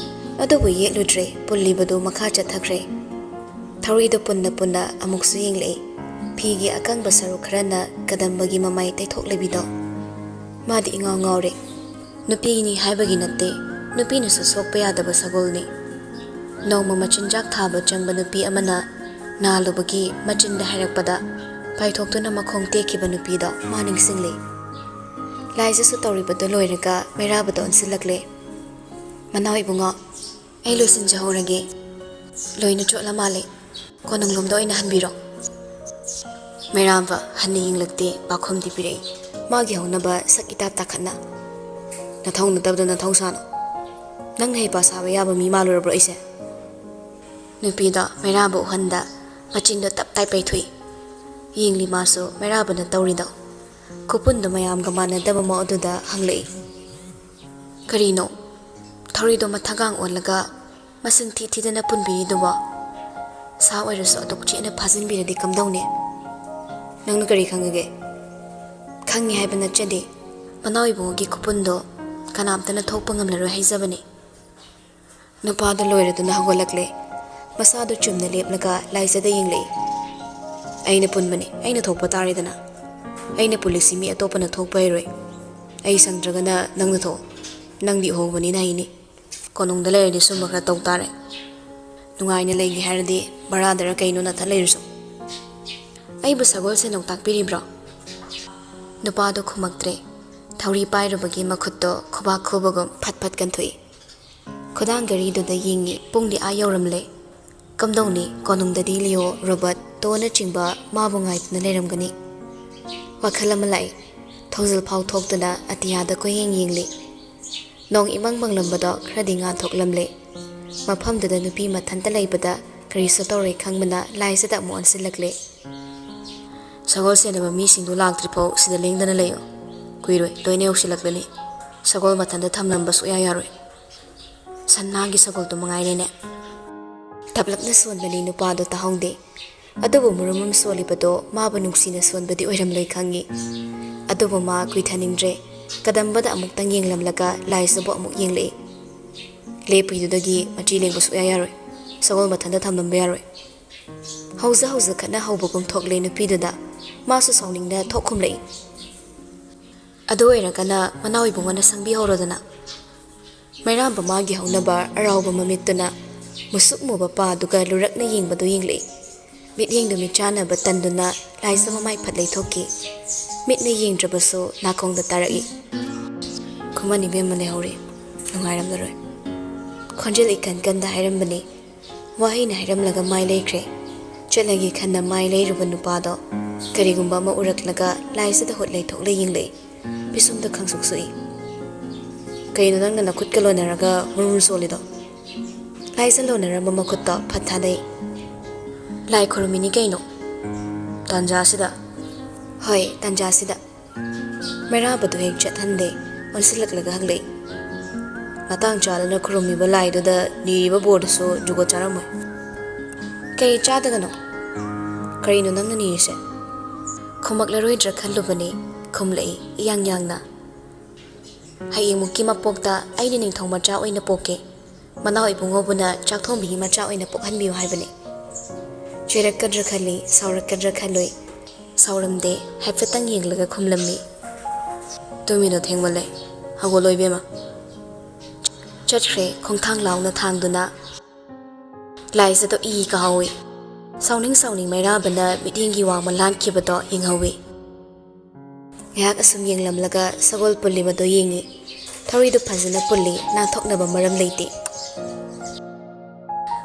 ꯑꯗꯨꯕꯨ ꯌꯦꯠꯂꯨꯗ꯭ꯔꯦ, ꯄꯨꯜꯂꯤꯕꯗꯨ ꯃꯈꯥ ꯆꯠꯊꯈ꯭ꯔꯦ꯫ ꯊꯧꯔꯤꯗꯨ ꯄꯨꯟꯅ ꯄꯨꯟꯅ ꯑꯃꯨꯛꯁꯨ ꯌꯦꯡꯂꯛꯏ꯫ ꯐꯤꯒꯤ ꯑꯀꯪꯕ ꯁꯔꯨꯛ ꯈꯔꯅ ꯀꯗꯝꯕꯒꯤ ꯃꯃꯥꯏ ꯇꯩꯊꯣꯛꯂꯕꯤꯗꯣ꯫ ꯃꯥꯗꯤ ꯏꯉꯥꯎ ꯉꯥꯎꯔꯦ꯫ ꯅꯨꯄꯤꯅꯤ ꯍꯥꯏꯕꯒꯤ ꯅꯠꯇꯦ, ꯅꯨꯄꯤꯅꯁꯨ ꯁꯣꯛꯄ ꯌꯥꯗꯕ ꯁꯒꯣꯜꯅꯤ꯫ ꯅꯣꯡꯃ ꯃꯆꯤꯟꯖꯥꯛ ꯊꯥꯕ ꯆꯪꯕ ꯅꯨꯄꯤ ꯑꯃꯅ ꯅꯥꯜꯂꯨꯕꯒꯤ ꯃꯆꯤꯟꯗ ꯍꯥꯏꯔꯛꯄꯗ ꯄꯥꯏꯊꯣꯛꯇꯨꯅ ꯃꯈꯣꯡ ꯇꯦꯛꯈꯤꯕ ꯅꯨꯄꯤꯗꯣ ꯃꯥ ꯅꯤꯡꯁꯤꯡꯂꯤ꯫ ꯂꯥꯏꯖꯁꯨ ꯇꯧꯔꯤꯕꯗꯨ ꯂꯣꯏꯔꯒ ꯃꯩꯔꯥꯕꯗ ꯑꯣꯟꯁꯤꯜꯂꯛꯂꯦ꯫ "ꯃꯅꯥꯎ ꯏꯕꯨꯡꯉꯣ, ꯑꯩ ꯂꯣꯏꯁꯤꯟꯖꯍꯧꯔꯒꯦ꯫ ꯂꯣꯏꯅ ꯆꯣꯠꯂ ꯃꯥꯜꯂꯦ꯫ ꯀꯣꯅꯨꯡꯂꯣꯝꯗ ꯑꯣꯏꯅ ꯍꯟꯕꯤꯔꯣ꯫" ꯃꯩꯔꯥꯕ ꯍꯟꯅ ꯌꯦꯡꯂꯛꯇꯦ, ꯄꯥꯈꯨꯝꯗꯤ ꯄꯤꯔꯛꯏ꯫ ꯃꯥꯒꯤ ꯍꯧꯅꯕ ꯁꯛ ꯏꯇꯥ ꯇꯥꯈꯠꯅ, "ꯅꯊꯧ ꯅꯠꯇꯕꯗ ꯅꯊꯧ ꯁꯥꯅꯨ꯫ ꯅꯪꯅ ꯍꯩꯄꯥ ꯁꯥꯕ ꯌꯥꯕ ꯃꯤ ꯃꯥꯜꯂꯨꯔꯕ꯭ꯔꯣ ꯑꯩꯁꯦ?" ꯅꯨꯄꯤꯗꯣ ꯃꯩꯔꯥꯕ ꯎꯍꯟꯗ ꯃꯆꯤꯟꯗꯣ ꯇꯞ ꯇꯥꯏ ꯄꯩꯊꯣꯛꯏ꯫ ꯌꯦꯡꯂꯤ ꯃꯥꯁꯨ ꯃꯩꯔꯥꯕꯅ ꯇꯧꯔꯤꯗꯣ꯫ ꯈꯨꯄꯨꯟꯗꯣ ꯃꯌꯥꯝꯒ ꯃꯥꯟꯅꯗꯕ ꯃꯑꯣꯡꯗꯨꯗ ꯍꯪꯂꯛꯏ, "ꯀꯔꯤꯅꯣ? ꯊꯧꯔꯤꯗꯣ ꯃꯊꯛꯒꯥꯡ ꯑꯣꯜꯂꯒ ꯃꯁꯤꯡ ꯊꯤ ꯊꯤꯗꯅ ꯄꯨꯟꯕꯤꯔꯤꯗꯨꯕꯣ? ꯁꯥ ꯑꯣꯏꯔꯁꯨ ꯑꯗꯨꯛ ꯆꯦꯠꯅ ꯐꯥꯖꯤꯟꯕꯤꯔꯗꯤ ꯀꯝꯗꯧꯅꯤ?" "ꯅꯪꯅ ꯀꯔꯤ ꯈꯪꯉꯒꯦ?" "ꯈꯪꯉꯤ ꯍꯥꯏꯕ ꯅꯠꯆꯗꯦ꯫ ꯃꯅꯥꯎ ꯏꯕꯨꯡꯉꯣꯒꯤ ꯈꯨꯄꯨꯟꯗꯣ ꯀꯅꯥꯝꯇꯅ ꯊꯣꯛꯄ ꯉꯝꯂꯔꯣꯏ ꯍꯥꯏꯖꯕꯅꯤ꯫" ꯅꯨꯄꯥꯗꯣ ꯂꯣꯏꯔꯗꯨꯅ ꯍꯧꯒꯠꯂꯛꯂꯦ꯫ ꯃꯁꯥꯗꯨ ꯆꯨꯝꯅ ꯂꯦꯞꯂꯒ ꯂꯥꯏꯖꯗ ꯌꯦꯡꯂꯛꯏ꯫ "ꯑꯩꯅ ꯄꯨꯟꯕꯅꯤ, ꯑꯩꯅ ꯊꯣꯛꯄ ꯇꯥꯔꯦꯗꯅ꯫ ꯑꯩꯅ ꯄꯨꯜꯂꯤꯁꯤ ꯃꯤ ꯑꯇꯣꯞꯄꯅ ꯊꯣꯛꯄ ꯍꯩꯔꯣꯏ꯫ ꯑꯩ ꯁꯪꯗ꯭ꯔꯒꯅ ꯅꯪꯅ ꯊꯣꯛꯑꯣ꯫ ꯅꯪꯗꯤ ꯎꯍꯧꯕꯅꯤꯅ ꯍꯩꯅꯤ꯫ ꯀꯣꯅꯨꯡꯗ ꯂꯩꯔꯗꯤ ꯁꯨꯝꯕ ꯈꯔ ꯇꯧ ꯇꯥꯔꯦ꯫ ꯅꯨꯡꯉꯥꯏꯅ ꯂꯩꯒꯦ ꯍꯥꯏꯔꯗꯤ ꯕꯔꯥꯗꯔ ꯀꯩꯅꯣ ꯅꯊꯠ ꯂꯩꯔꯁꯨ꯫" "ꯑꯩꯕꯨ ꯁꯒꯣꯜ ꯁꯦꯟꯗꯣꯡ ꯇꯥꯛꯄꯤꯔꯤꯕ꯭ꯔꯣ?" ꯅꯨꯄꯥꯗꯣ ꯈꯨꯝꯃꯛꯇ꯭ꯔꯦ꯫ ꯊꯧꯔꯤ ꯄꯥꯏꯔꯨꯕꯒꯤ ꯃꯈꯨꯠꯇꯣ ꯈꯨꯕꯥꯛ ꯈꯨꯕꯒꯨꯝ ꯐꯠ ꯐꯠ ꯀꯟꯊꯣꯛꯏ꯫ ꯈꯨꯗꯥꯡ ꯘꯔꯤꯗꯨꯗ ꯌꯦꯡꯉꯤ, ꯄꯨꯡꯗꯤ ꯑꯥ ꯌꯧꯔꯝꯂꯦ꯫ ꯀꯝꯗꯧꯅꯤ, ꯀꯣꯅꯨꯡꯗꯗꯤ ꯂꯤꯑꯣ, ꯔꯣꯕꯔꯠ, ꯇꯣꯅꯆꯤꯡꯕ ꯃꯥꯕꯨ ꯉꯥꯏꯗꯨꯅ ꯂꯩꯔꯝꯒꯅꯤ꯫ ꯋꯥꯈꯜ ꯑꯃ ꯂꯥꯛꯏ꯫ ꯊꯧꯖꯤꯜ ꯐꯥꯎ ꯊꯣꯛꯇꯨꯅ ꯑꯇꯤꯌꯥꯗ ꯀꯣꯏꯌꯦꯡ ꯌꯦꯡꯂꯤ꯫ ꯅꯣꯡ ꯏꯃꯪ ꯃꯪꯂꯝꯕꯗꯣ ꯈꯔꯗꯤ ꯉꯥꯟꯊꯣꯛꯂꯝꯂꯦ꯫ ꯃꯐꯝꯗꯨꯗ ꯅꯨꯄꯤ ꯃꯊꯟꯇ ꯂꯩꯕꯗ ꯀꯔꯤꯁꯨ ꯇꯧꯔꯣꯏ ꯈꯪꯕꯅ ꯂꯥꯏꯖꯗ ꯑꯃꯨꯛ ꯑꯣꯟꯁꯤꯜꯂꯛꯂꯦ꯫ ꯁꯒꯣꯜ ꯁꯦꯟꯅꯕ ꯃꯤꯁꯤꯡꯗꯨ ꯂꯥꯛꯇ꯭ꯔꯤꯐꯥꯎ ꯁꯤꯗ ꯂꯦꯡꯗꯅ ꯂꯩꯌꯨ꯫ ꯀꯨꯏꯔꯣꯏ, ꯂꯣꯏꯅ ꯌꯧꯁꯤꯜꯂꯛꯂꯅꯤ꯫ ꯁꯒꯣꯜ ꯃꯊꯟꯇ ꯊꯝꯂꯝꯕ ꯁꯨꯛꯌꯥ ꯌꯥꯔꯣꯏ꯫ ꯁꯟꯅꯥꯒꯤ ꯁꯒꯣꯜꯗꯨ ꯃꯉꯥꯏꯔꯦꯅꯦ꯫ ꯇꯞꯂꯞꯅ ꯁꯣꯟꯕꯅꯤ ꯅꯨꯄꯥꯗꯣ ꯇꯥꯍꯧꯗꯦ꯫ ꯑꯗꯨꯕꯨ ꯃꯨꯔꯨꯝ ꯃꯨꯔꯨꯝ ꯁꯣꯜꯂꯤꯕꯗꯣ ꯃꯥꯕꯨ ꯅꯨꯡꯁꯤꯅ ꯁꯣꯟꯕꯗꯤ ꯑꯣꯏꯔꯝꯂꯣꯏ ꯈꯪꯉꯤ꯫ ꯑꯗꯨꯕꯨ ꯃꯥ ꯀꯨꯏꯊꯅꯤꯡꯗ꯭ꯔꯦ꯫ ꯀꯗꯝꯕꯗ ꯑꯃꯨꯛꯇꯪ ꯌꯦꯡꯂꯝꯂꯒ ꯂꯥꯏꯖꯕꯨ ꯑꯃꯨꯛ ꯌꯦꯡꯂꯛꯏ꯫ ꯂꯦꯞꯄꯤꯗꯨꯗꯒꯤ ꯃꯆꯤ ꯂꯦꯡꯕ ꯁꯨꯛꯌꯥ ꯌꯥꯔꯣꯏ꯫ ꯁꯒꯣꯜ ꯃꯊꯟꯇ ꯊꯝꯂꯝꯕ ꯌꯥꯔꯣꯏ꯫ ꯍꯧꯖ ꯍꯧꯖ ꯈꯠꯅ ꯍꯧꯕꯒꯨꯝ ꯊꯣꯛꯂꯦ ꯅꯨꯄꯤꯗꯨꯗ꯫ ꯃꯥꯁꯨ ꯁꯥꯎꯅꯤꯡꯅ ꯊꯣꯛ ꯈꯨꯝꯂꯛꯏ꯫ ꯑꯗꯨ ꯑꯣꯏꯔꯒꯅ ꯃꯅꯥꯎ ꯏꯕꯨꯡꯉꯣꯅ ꯁꯪꯕꯤꯍꯧꯔꯣꯗꯅ꯫ ꯃꯩꯔꯥꯝꯕ ꯃꯥꯒꯤ ꯍꯧꯅꯕ ꯑꯔꯥꯎꯕ ꯃꯃꯤꯠꯇꯨꯅ ꯃꯨꯁꯨꯛ ꯃꯨꯕ ꯄꯥꯗꯨꯒ ꯂꯨꯔꯛꯅ ꯌꯦꯡꯕꯗꯨ ꯌꯦꯡꯂꯛꯏ꯫ ꯃꯤꯠꯌꯦꯡꯗꯨ ꯃꯤꯠꯆꯥꯟꯅꯕ ꯇꯟꯗꯨꯅ ꯂꯥꯏꯖ ꯃꯃꯥꯏ ꯐꯠ ꯂꯩꯊꯣꯛꯈꯤ꯫ ꯃꯤꯠꯅ ꯌꯦꯡꯗ꯭ꯔꯕꯁꯨ ꯅꯥꯀꯣꯡꯗ ꯇꯥꯔꯛꯏ꯫ ꯈꯨꯃꯟ ꯏꯕꯦꯝꯃ ꯂꯩꯍꯧꯔꯦ꯫ ꯅꯨꯡꯉꯥꯏꯔꯝꯂꯔꯣꯏ꯫ ꯈꯣꯟꯖꯦꯜ ꯏꯀꯟ ꯀꯟꯗ ꯍꯥꯏꯔꯝꯕꯅꯤ꯫ ꯋꯥꯍꯩꯅ ꯍꯥꯏꯔꯝꯂꯒ ꯃꯥꯏ ꯂꯩꯈ꯭ꯔꯦ꯫ ꯆꯠꯂꯒꯦ ꯈꯟꯅ ꯃꯥꯏ ꯂꯩꯔꯨꯕ ꯅꯨꯄꯥꯗꯣ ꯀꯔꯤꯒꯨꯝꯕ ꯑꯃ ꯎꯔꯛꯂꯒ ꯂꯥꯏꯖꯗ ꯍꯨꯠ ꯂꯩꯊꯣꯛꯂ ꯌꯦꯡꯂꯛꯏ꯫ ꯄꯤꯁꯨꯝꯗ ꯈꯪꯁꯨꯛ ꯁꯨꯛꯏ꯫ "ꯀꯩꯅꯣ ꯅꯪꯅ ꯅꯈꯨꯠꯀ ꯂꯣꯟꯅꯔꯒ ꯃꯨꯔꯨꯝ ꯁꯣꯜꯂꯤꯗꯣ?" ꯂꯥꯏꯖ ꯂꯣꯟꯅꯔꯝꯕ ꯃꯈꯨꯠꯇꯣ ꯐꯠ ꯊꯥꯗꯩ꯫ "ꯂꯥꯏ ꯈꯨꯔꯨꯝꯃꯤꯅꯤ ꯀꯩꯅꯣ, ꯇꯥꯟꯖꯥꯁꯤꯗ?" "ꯍꯣꯏ, ꯇꯥꯟꯖꯥꯁꯤꯗ꯫" ꯃꯩꯔꯥꯕꯗꯨ ꯍꯦꯛ ꯆꯠꯍꯟꯗꯦ, ꯑꯣꯟꯁꯤꯜꯂꯛꯂꯒ ꯍꯪꯂꯛꯏ꯫ "ꯃꯇꯥꯡ ꯆꯥꯗꯅ ꯈꯨꯔꯨꯝꯃꯤꯕ ꯂꯥꯏꯗꯨꯗ ꯅꯤꯔꯤꯕ ꯕꯣꯔꯗꯨꯁꯨ ꯖꯨꯒꯣꯠ ꯆꯥꯔꯝꯃꯣꯏ꯫" "ꯀꯔꯤ ꯆꯥꯗꯒꯅꯣ? ꯀꯔꯤꯅꯣ ꯅꯪꯅ ꯅꯤꯔꯤꯁꯦ?" ꯈꯨꯝꯃꯛꯂꯔꯣꯏꯗ꯭ꯔꯥ ꯈꯜꯂꯨꯕꯅꯤ, ꯈꯨꯝꯂꯛꯏ ꯏꯌꯥꯡ ꯌꯥꯡꯅ꯫ "ꯍꯌꯦꯡꯃꯨꯛꯀꯤ ꯃꯄꯣꯛꯇ ꯑꯩꯅ ꯅꯤꯡꯊꯧ ꯃꯆꯥ ꯑꯣꯏꯅ ꯄꯣꯛꯀꯦ꯫ ꯃꯅꯥꯎ ꯏꯕꯨꯡꯉꯣꯕꯨꯅ ꯆꯥꯛꯊꯣꯡꯕꯤꯒꯤ ꯃꯆꯥ ꯑꯣꯏꯅ ꯄꯣꯛꯍꯟꯕꯤꯌꯨ ꯍꯥꯏꯕꯅꯤ꯫" ꯆꯩꯔꯛꯀꯗ꯭ꯔꯥ ꯈꯜꯂꯤ, ꯁꯥꯎꯔꯛꯀꯗ꯭ꯔꯥ ꯈꯜꯂꯨꯏ꯫ ꯁꯥꯎꯔꯝꯗꯦ, ꯍꯥꯏꯐꯦꯠꯇꯪ ꯌꯦꯡꯂꯒ ꯈꯨꯝꯂꯝꯃꯤ꯫ "ꯇꯨꯝꯃꯤꯗꯣ ꯊꯦꯡꯃꯜꯂꯦ, ꯍꯧꯒꯠꯂꯣ ꯏꯕꯦꯝꯃ꯫" ꯆꯠꯈ꯭ꯔꯦ ꯈꯣꯡꯊꯥꯡ ꯂꯥꯎꯅ ꯊꯥꯡꯗꯨꯅ꯫ ꯂꯥꯏꯖꯗꯣ ꯏ ꯀꯥꯍꯧꯏ꯫ ꯁꯥꯎꯅꯤꯡ ꯁꯥꯎꯅꯤꯡ ꯃꯩꯔꯥꯕꯅ ꯃꯤꯠꯌꯦꯡꯒꯤ ꯋꯥꯡꯃ ꯂꯥꯟꯈꯤꯕꯗꯣ ꯌꯦꯡꯍꯧꯏ꯫ ꯉꯥꯏꯍꯥꯛ ꯑꯁꯨꯝ ꯌꯦꯡꯂꯝꯂꯒ ꯁꯒꯣꯜ ꯄꯨꯜꯂꯤꯕꯗꯣ ꯌꯦꯡꯏ꯫ ꯊꯧꯔꯤꯗꯨ ꯐꯖꯅ ꯄꯨꯜꯂꯤ, ꯅꯥꯟꯊꯣꯛꯅꯕ ꯃꯔꯝ ꯂꯩꯇꯦ꯫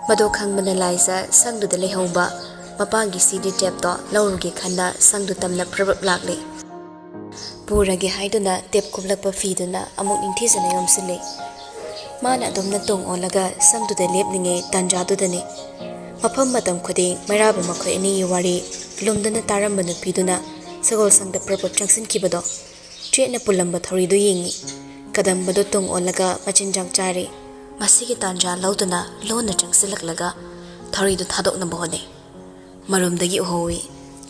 ꯃꯗꯨ ꯈꯪꯕꯅ ꯂꯥꯏꯖ ꯁꯪꯗꯨꯗ ꯂꯩꯍꯧꯕ ꯃꯄꯥꯒꯤ ꯁꯤ ꯗꯤ ꯇꯦꯞꯇꯣ ꯂꯧꯔꯨꯒꯦ ꯈꯟꯅ ꯁꯪꯗꯨ ꯇꯝꯅ ꯄ꯭ꯔꯞ ꯄ꯭ꯔꯞ ꯂꯥꯛꯂꯤ꯫ ꯄꯨꯔꯒꯦ ꯍꯥꯏꯗꯨꯅ ꯇꯦꯞ ꯀꯨꯞꯂꯛꯄ ꯐꯤꯗꯨꯅ ꯑꯃꯨꯛ ꯅꯤꯡꯊꯤꯖꯅ ꯌꯣꯝꯁꯤꯜꯂꯤ꯫ ꯃꯥꯅ ꯑꯗꯨꯝꯅ ꯇꯣꯡ ꯑꯣꯜꯂꯒ ꯁꯪꯗꯨꯗ ꯂꯦꯞꯂꯤꯉꯩ ꯇꯥꯟꯖꯥꯗꯨꯗꯅꯤ꯫ ꯃꯐꯝ ꯃꯇꯝ ꯈꯨꯗꯤꯡ ꯃꯩꯔꯥꯕ ꯃꯈꯣꯏ ꯑꯅꯤꯒꯤ ꯋꯥꯔꯤ ꯂꯨꯝꯗꯨꯅ ꯇꯥꯔꯝꯕ ꯅꯨꯄꯤꯗꯨꯅ ꯁꯒꯣꯜ ꯁꯪꯗ ꯄ꯭ꯔꯞ ꯄ꯭ꯔꯞ ꯆꯪꯁꯤꯟꯈꯤꯕꯗꯣ꯫ ꯆꯦꯠꯅ ꯄꯨꯜꯂꯝꯕ ꯊꯧꯔꯤꯗꯨ ꯌꯦꯡꯉꯤ꯫ ꯀꯗꯝꯕꯗꯣ ꯇꯨꯡ ꯑꯣꯜꯂꯒ ꯃꯆꯤꯟꯖꯥꯛ ꯆꯥꯔꯤ꯫ ꯃꯁꯤꯒꯤ ꯇꯥꯟꯖꯥ ꯂꯧꯗꯨꯅ ꯂꯣꯟꯅ ꯆꯪꯁꯤꯜꯂꯛꯂꯒ ꯊꯧꯔꯤꯗꯨ ꯊꯥꯗꯣꯛꯅꯕ ꯍꯣꯠꯅꯩ꯫ ꯃꯔꯨꯝꯗꯒꯤ ꯎꯍꯧꯏ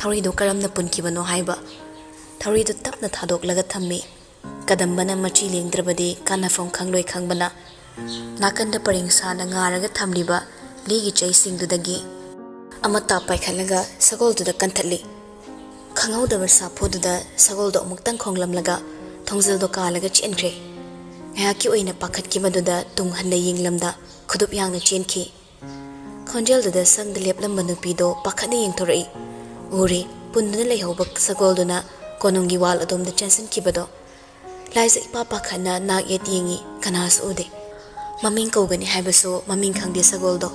ꯊꯧꯔꯤꯗꯨ ꯀꯔꯝꯅ ꯄꯨꯟꯈꯤꯕꯅꯣ ꯍꯥꯏꯕ꯫ ꯊꯧꯔꯤꯗꯨ ꯇꯞꯅ ꯊꯥꯗꯣꯛꯂꯒ ꯊꯝꯃꯤ꯫ ꯀꯗꯝꯕꯅ ꯃꯆꯤ ꯂꯦꯡꯗ꯭ꯔꯕꯗꯤ ꯀꯥꯟꯅꯐꯝ ꯈꯪꯂꯣꯏ ꯈꯪꯕꯅ, ꯅꯥꯀꯟꯗ ꯄꯔꯦꯡ ꯁꯥꯅ ꯉꯥꯔꯒ ꯊꯝꯂꯤꯕ ꯂꯤꯒꯤ ꯆꯩꯁꯤꯡꯗꯨꯗꯒꯤ ꯑꯃꯠꯇ ꯄꯥꯏꯈꯠꯂꯒ ꯁꯒꯣꯜꯗꯨꯗ ꯀꯟꯊꯠꯂꯤ꯫ ꯈꯪꯍꯧꯗꯕ ꯁꯥꯐꯨꯗꯨꯗ ꯁꯒꯣꯜꯗꯣ ꯑꯃꯨꯛꯇꯪ ꯈꯣꯡꯂꯝꯂꯒ ꯊꯣꯡꯖꯤꯜꯗꯣ ꯀꯥꯜꯂꯒ ꯆꯦꯟꯈ꯭ꯔꯦ꯫ ꯉꯥꯏꯍꯥꯛꯀꯤ ꯑꯣꯏꯅ ꯄꯥꯈꯠꯈꯤꯕꯗꯨꯗ ꯇꯨꯡ ꯍꯟꯅ ꯌꯦꯡꯂꯝꯗ ꯈꯨꯗꯨꯞ ꯌꯥꯡꯅ ꯆꯦꯟꯈꯤ꯫ ꯈꯣꯟꯖꯦꯜꯗꯨꯗ ꯁꯪꯗ ꯂꯦꯞꯂꯝꯕ ꯅꯨꯄꯤꯗꯣ ꯄꯥꯈꯠꯅ ꯌꯦꯡꯊꯣꯔꯛꯏ꯫ ꯎꯔꯦ, ꯄꯨꯟꯗꯨꯅ ꯂꯩꯍꯧꯕ ꯁꯒꯣꯜꯗꯨꯅ ꯀꯣꯅꯨꯡꯒꯤ ꯋꯥꯜ ꯑꯗꯣꯝꯗ ꯆꯦꯟꯁꯤꯟꯈꯤꯕꯗꯣ꯫ ꯂꯥꯏꯖ ꯏꯄꯥ ꯄꯥꯈꯠꯅ ꯅꯥꯛ ꯌꯦꯠ ꯌꯦꯡꯉꯤ, ꯀꯅꯥꯁꯨ ꯎꯗꯦ꯫ ꯃꯃꯤꯡ ꯀꯧꯒꯅꯤ ꯍꯥꯏꯕꯁꯨ ꯃꯃꯤꯡ ꯈꯪꯗꯦ ꯁꯒꯣꯜꯗꯣ꯫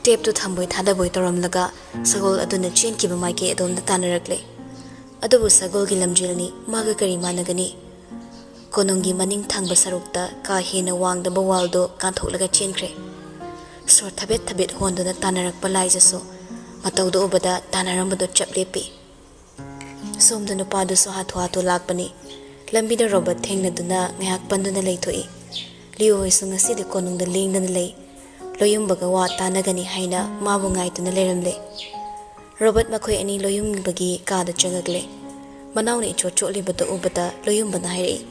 ꯇꯦꯞꯇꯨ ꯊꯝꯕꯣꯏ ꯊꯥꯗꯕꯣꯏ ꯇꯧꯔꯝꯂꯒ ꯁꯒꯣꯜ ꯑꯗꯨꯅ ꯆꯦꯟꯈꯤꯕ ꯃꯥꯏꯀꯩ ꯑꯗꯣꯝꯗ ꯇꯥꯟꯅꯔꯛꯂꯦ꯫ ꯑꯗꯨꯕꯨ ꯁꯒꯣꯜꯒꯤ ꯂꯝꯖꯦꯜꯅꯤ, ꯃꯥꯒ ꯀꯔꯤ ꯃꯥꯟꯅꯒꯅꯤ? ꯀꯣꯅꯨꯡꯒꯤ ꯃꯅꯤꯡ ꯊꯪꯕ ꯁꯔꯨꯛꯇ ꯀꯥ ꯍꯦꯟꯅ ꯋꯥꯡꯗꯕ ꯋꯥꯜꯗꯣ ꯀꯥꯟꯊꯣꯛꯂꯒ ꯆꯦꯟꯈ꯭ꯔꯦ꯫ ꯁꯣꯔ ꯊꯕꯦꯠ ꯊꯕꯦꯠ ꯍꯣꯟꯗꯨꯅ ꯇꯥꯟꯅꯔꯛꯄ ꯂꯥꯏꯖꯁꯨ ꯃꯇꯧꯗꯨ ꯎꯕꯗ ꯇꯥꯟꯅꯔꯝꯕꯗꯨ ꯆꯞ ꯂꯦꯞꯄꯤ꯫ ꯁꯣꯝꯗ ꯅꯨꯄꯥꯗꯨꯁꯨ ꯍꯥꯊꯨ ꯍꯥꯊꯨ ꯂꯥꯛꯄꯅꯤ꯫ ꯂꯝꯕꯤꯗ ꯔꯣꯕꯔꯠ ꯊꯦꯡꯅꯗꯨꯅ ꯉꯥꯏꯍꯥꯛ ꯄꯟꯗꯨꯅ ꯂꯩꯊꯣꯛꯏ꯫ ꯂꯤꯌꯨ ꯍꯣꯏꯁꯨ ꯉꯁꯤꯗꯤ ꯀꯣꯅꯨꯡꯗ ꯂꯦꯡꯗꯅ ꯂꯩ꯫ ꯂꯣꯌꯨꯝꯕꯒ ꯋꯥ ꯇꯥꯟꯅꯒꯅꯤ ꯍꯥꯏꯅ ꯃꯥꯕꯨ ꯉꯥꯏꯗꯨꯅ ꯂꯩꯔꯝꯂꯦ꯫ ꯔꯣꯕꯔꯠ ꯃꯈꯣꯏ ꯑꯅꯤ ꯂꯣꯌꯨꯝꯕꯒꯤ ꯀꯥꯗ ꯆꯪꯉꯛꯂꯦ꯫ ꯃꯅꯥꯎꯅ ꯏꯆꯣꯠ ꯆꯣꯠꯂꯤꯕꯗꯨ ꯎꯕꯗ ꯂꯣꯌꯨꯝꯕꯅ ꯍꯥꯏꯔꯛꯏ,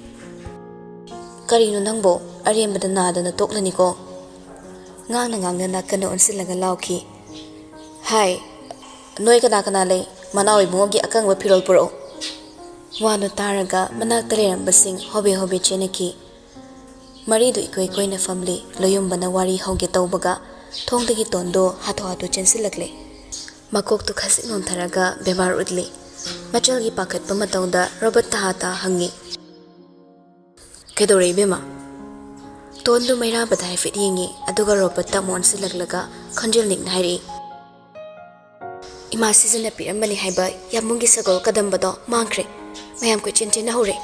"ꯀꯔꯤꯅꯣ ꯅꯪꯕꯣ? ꯑꯔꯦꯝꯕꯗ ꯅꯥꯗꯅ ꯇꯣꯛꯂꯅꯤꯀꯣ!" ꯉꯥꯡꯅ ꯉꯥꯡꯅ ꯅꯥꯀꯟꯗ ꯑꯣꯟꯁꯤꯜꯂꯒ ꯂꯥꯎꯈꯤ, "ꯍꯥꯏ, ꯅꯣꯏ ꯀꯅꯥ ꯀꯅꯥ ꯂꯩ? ꯃꯅꯥꯎ ꯏꯕꯨꯡꯉꯣꯒꯤ ꯑꯀꯪꯕ ꯐꯤꯔꯣꯜ ꯄꯨꯔꯛꯎ!" ꯋꯥꯗꯨ ꯇꯥꯔꯒ ꯃꯅꯥꯛꯇ ꯂꯩꯔꯝꯕꯁꯤꯡ ꯍꯣꯕꯦ ꯍꯣꯕꯦ ꯆꯦꯟꯅꯈꯤ꯫ ꯃꯔꯤꯗꯨ ꯏꯀꯣꯏ ꯀꯣꯏꯅ ꯐꯝꯂꯤ꯫ ꯂꯣꯌꯨꯝꯕꯅ ꯋꯥꯔꯤ ꯍꯧꯒꯦ ꯇꯧꯕꯒ ꯊꯣꯡꯗꯒꯤ ꯇꯣꯟꯗꯣ ꯍꯥꯊꯨ ꯍꯥꯊꯨ ꯆꯦꯟꯁꯤꯜꯂꯛꯂꯦ꯫ ꯃꯀꯣꯛꯇꯨ ꯈꯖꯤꯛ ꯅꯣꯟꯊꯔꯒ ꯕꯦꯕꯥꯔ ꯎꯠꯂꯤ꯫ ꯃꯆꯜꯒꯤ ꯄꯥꯈꯠꯄ ꯃꯇꯧꯗ ꯔꯣꯕꯔꯠ ꯇꯍꯥ ꯇꯍꯥ ꯍꯪꯉꯤ, "ꯀꯩꯗꯧꯔꯦ ꯏꯕꯦꯝꯃ?" ꯇꯣꯟꯗꯨ ꯃꯩꯔꯥꯕꯗ ꯍꯥꯏꯐꯦꯠ ꯌꯦꯡꯉꯤ, ꯑꯗꯨꯒ ꯔꯣꯕꯔꯠꯇ ꯑꯃꯨꯛ ꯑꯣꯟꯁꯤꯜꯂꯛꯂꯒ ꯈꯣꯟꯖꯦꯜ ꯅꯤꯛꯅ ꯍꯥꯏꯔꯛꯏ, "ꯏꯃꯥ ꯁꯤꯖꯟꯅ ꯄꯤꯔꯝꯕꯅꯤ ꯍꯥꯏꯕ ꯌꯥꯝꯕꯨꯡꯒꯤ ꯁꯒꯣꯜ ꯀꯗꯝꯕꯗꯣ ꯃꯥꯡꯈ꯭ꯔꯦ꯫ ꯃꯌꯥꯝ ꯀꯣꯏꯆꯦꯟ ꯆꯦꯟꯅꯍꯧꯔꯦ꯫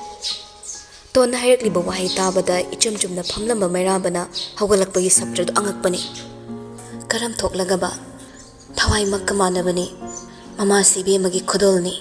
ꯇꯣꯟꯅ ꯍꯥꯏꯔꯛꯂꯤꯕ ꯋꯥꯍꯩ ꯇꯥꯕꯗ ꯏꯆꯨꯝ ꯆꯨꯝꯅ ꯐꯝꯂꯝꯕ ꯃꯩꯔꯥꯕꯅ ꯍꯧꯒꯠꯂꯛꯄꯒꯤ ꯁꯞꯇ꯭ꯔꯗꯨ ꯑꯉꯛꯄꯅꯤ꯫ ꯀꯔꯝ ꯊꯣꯛꯂꯒꯕ? ꯊꯋꯥꯏꯃꯛꯀ ꯃꯥꯟꯅꯕꯅꯤ꯫ ꯃꯃꯥꯁꯤ ꯏꯕꯦꯝꯃꯒꯤ ꯈꯨꯗꯣꯜꯅꯤ꯫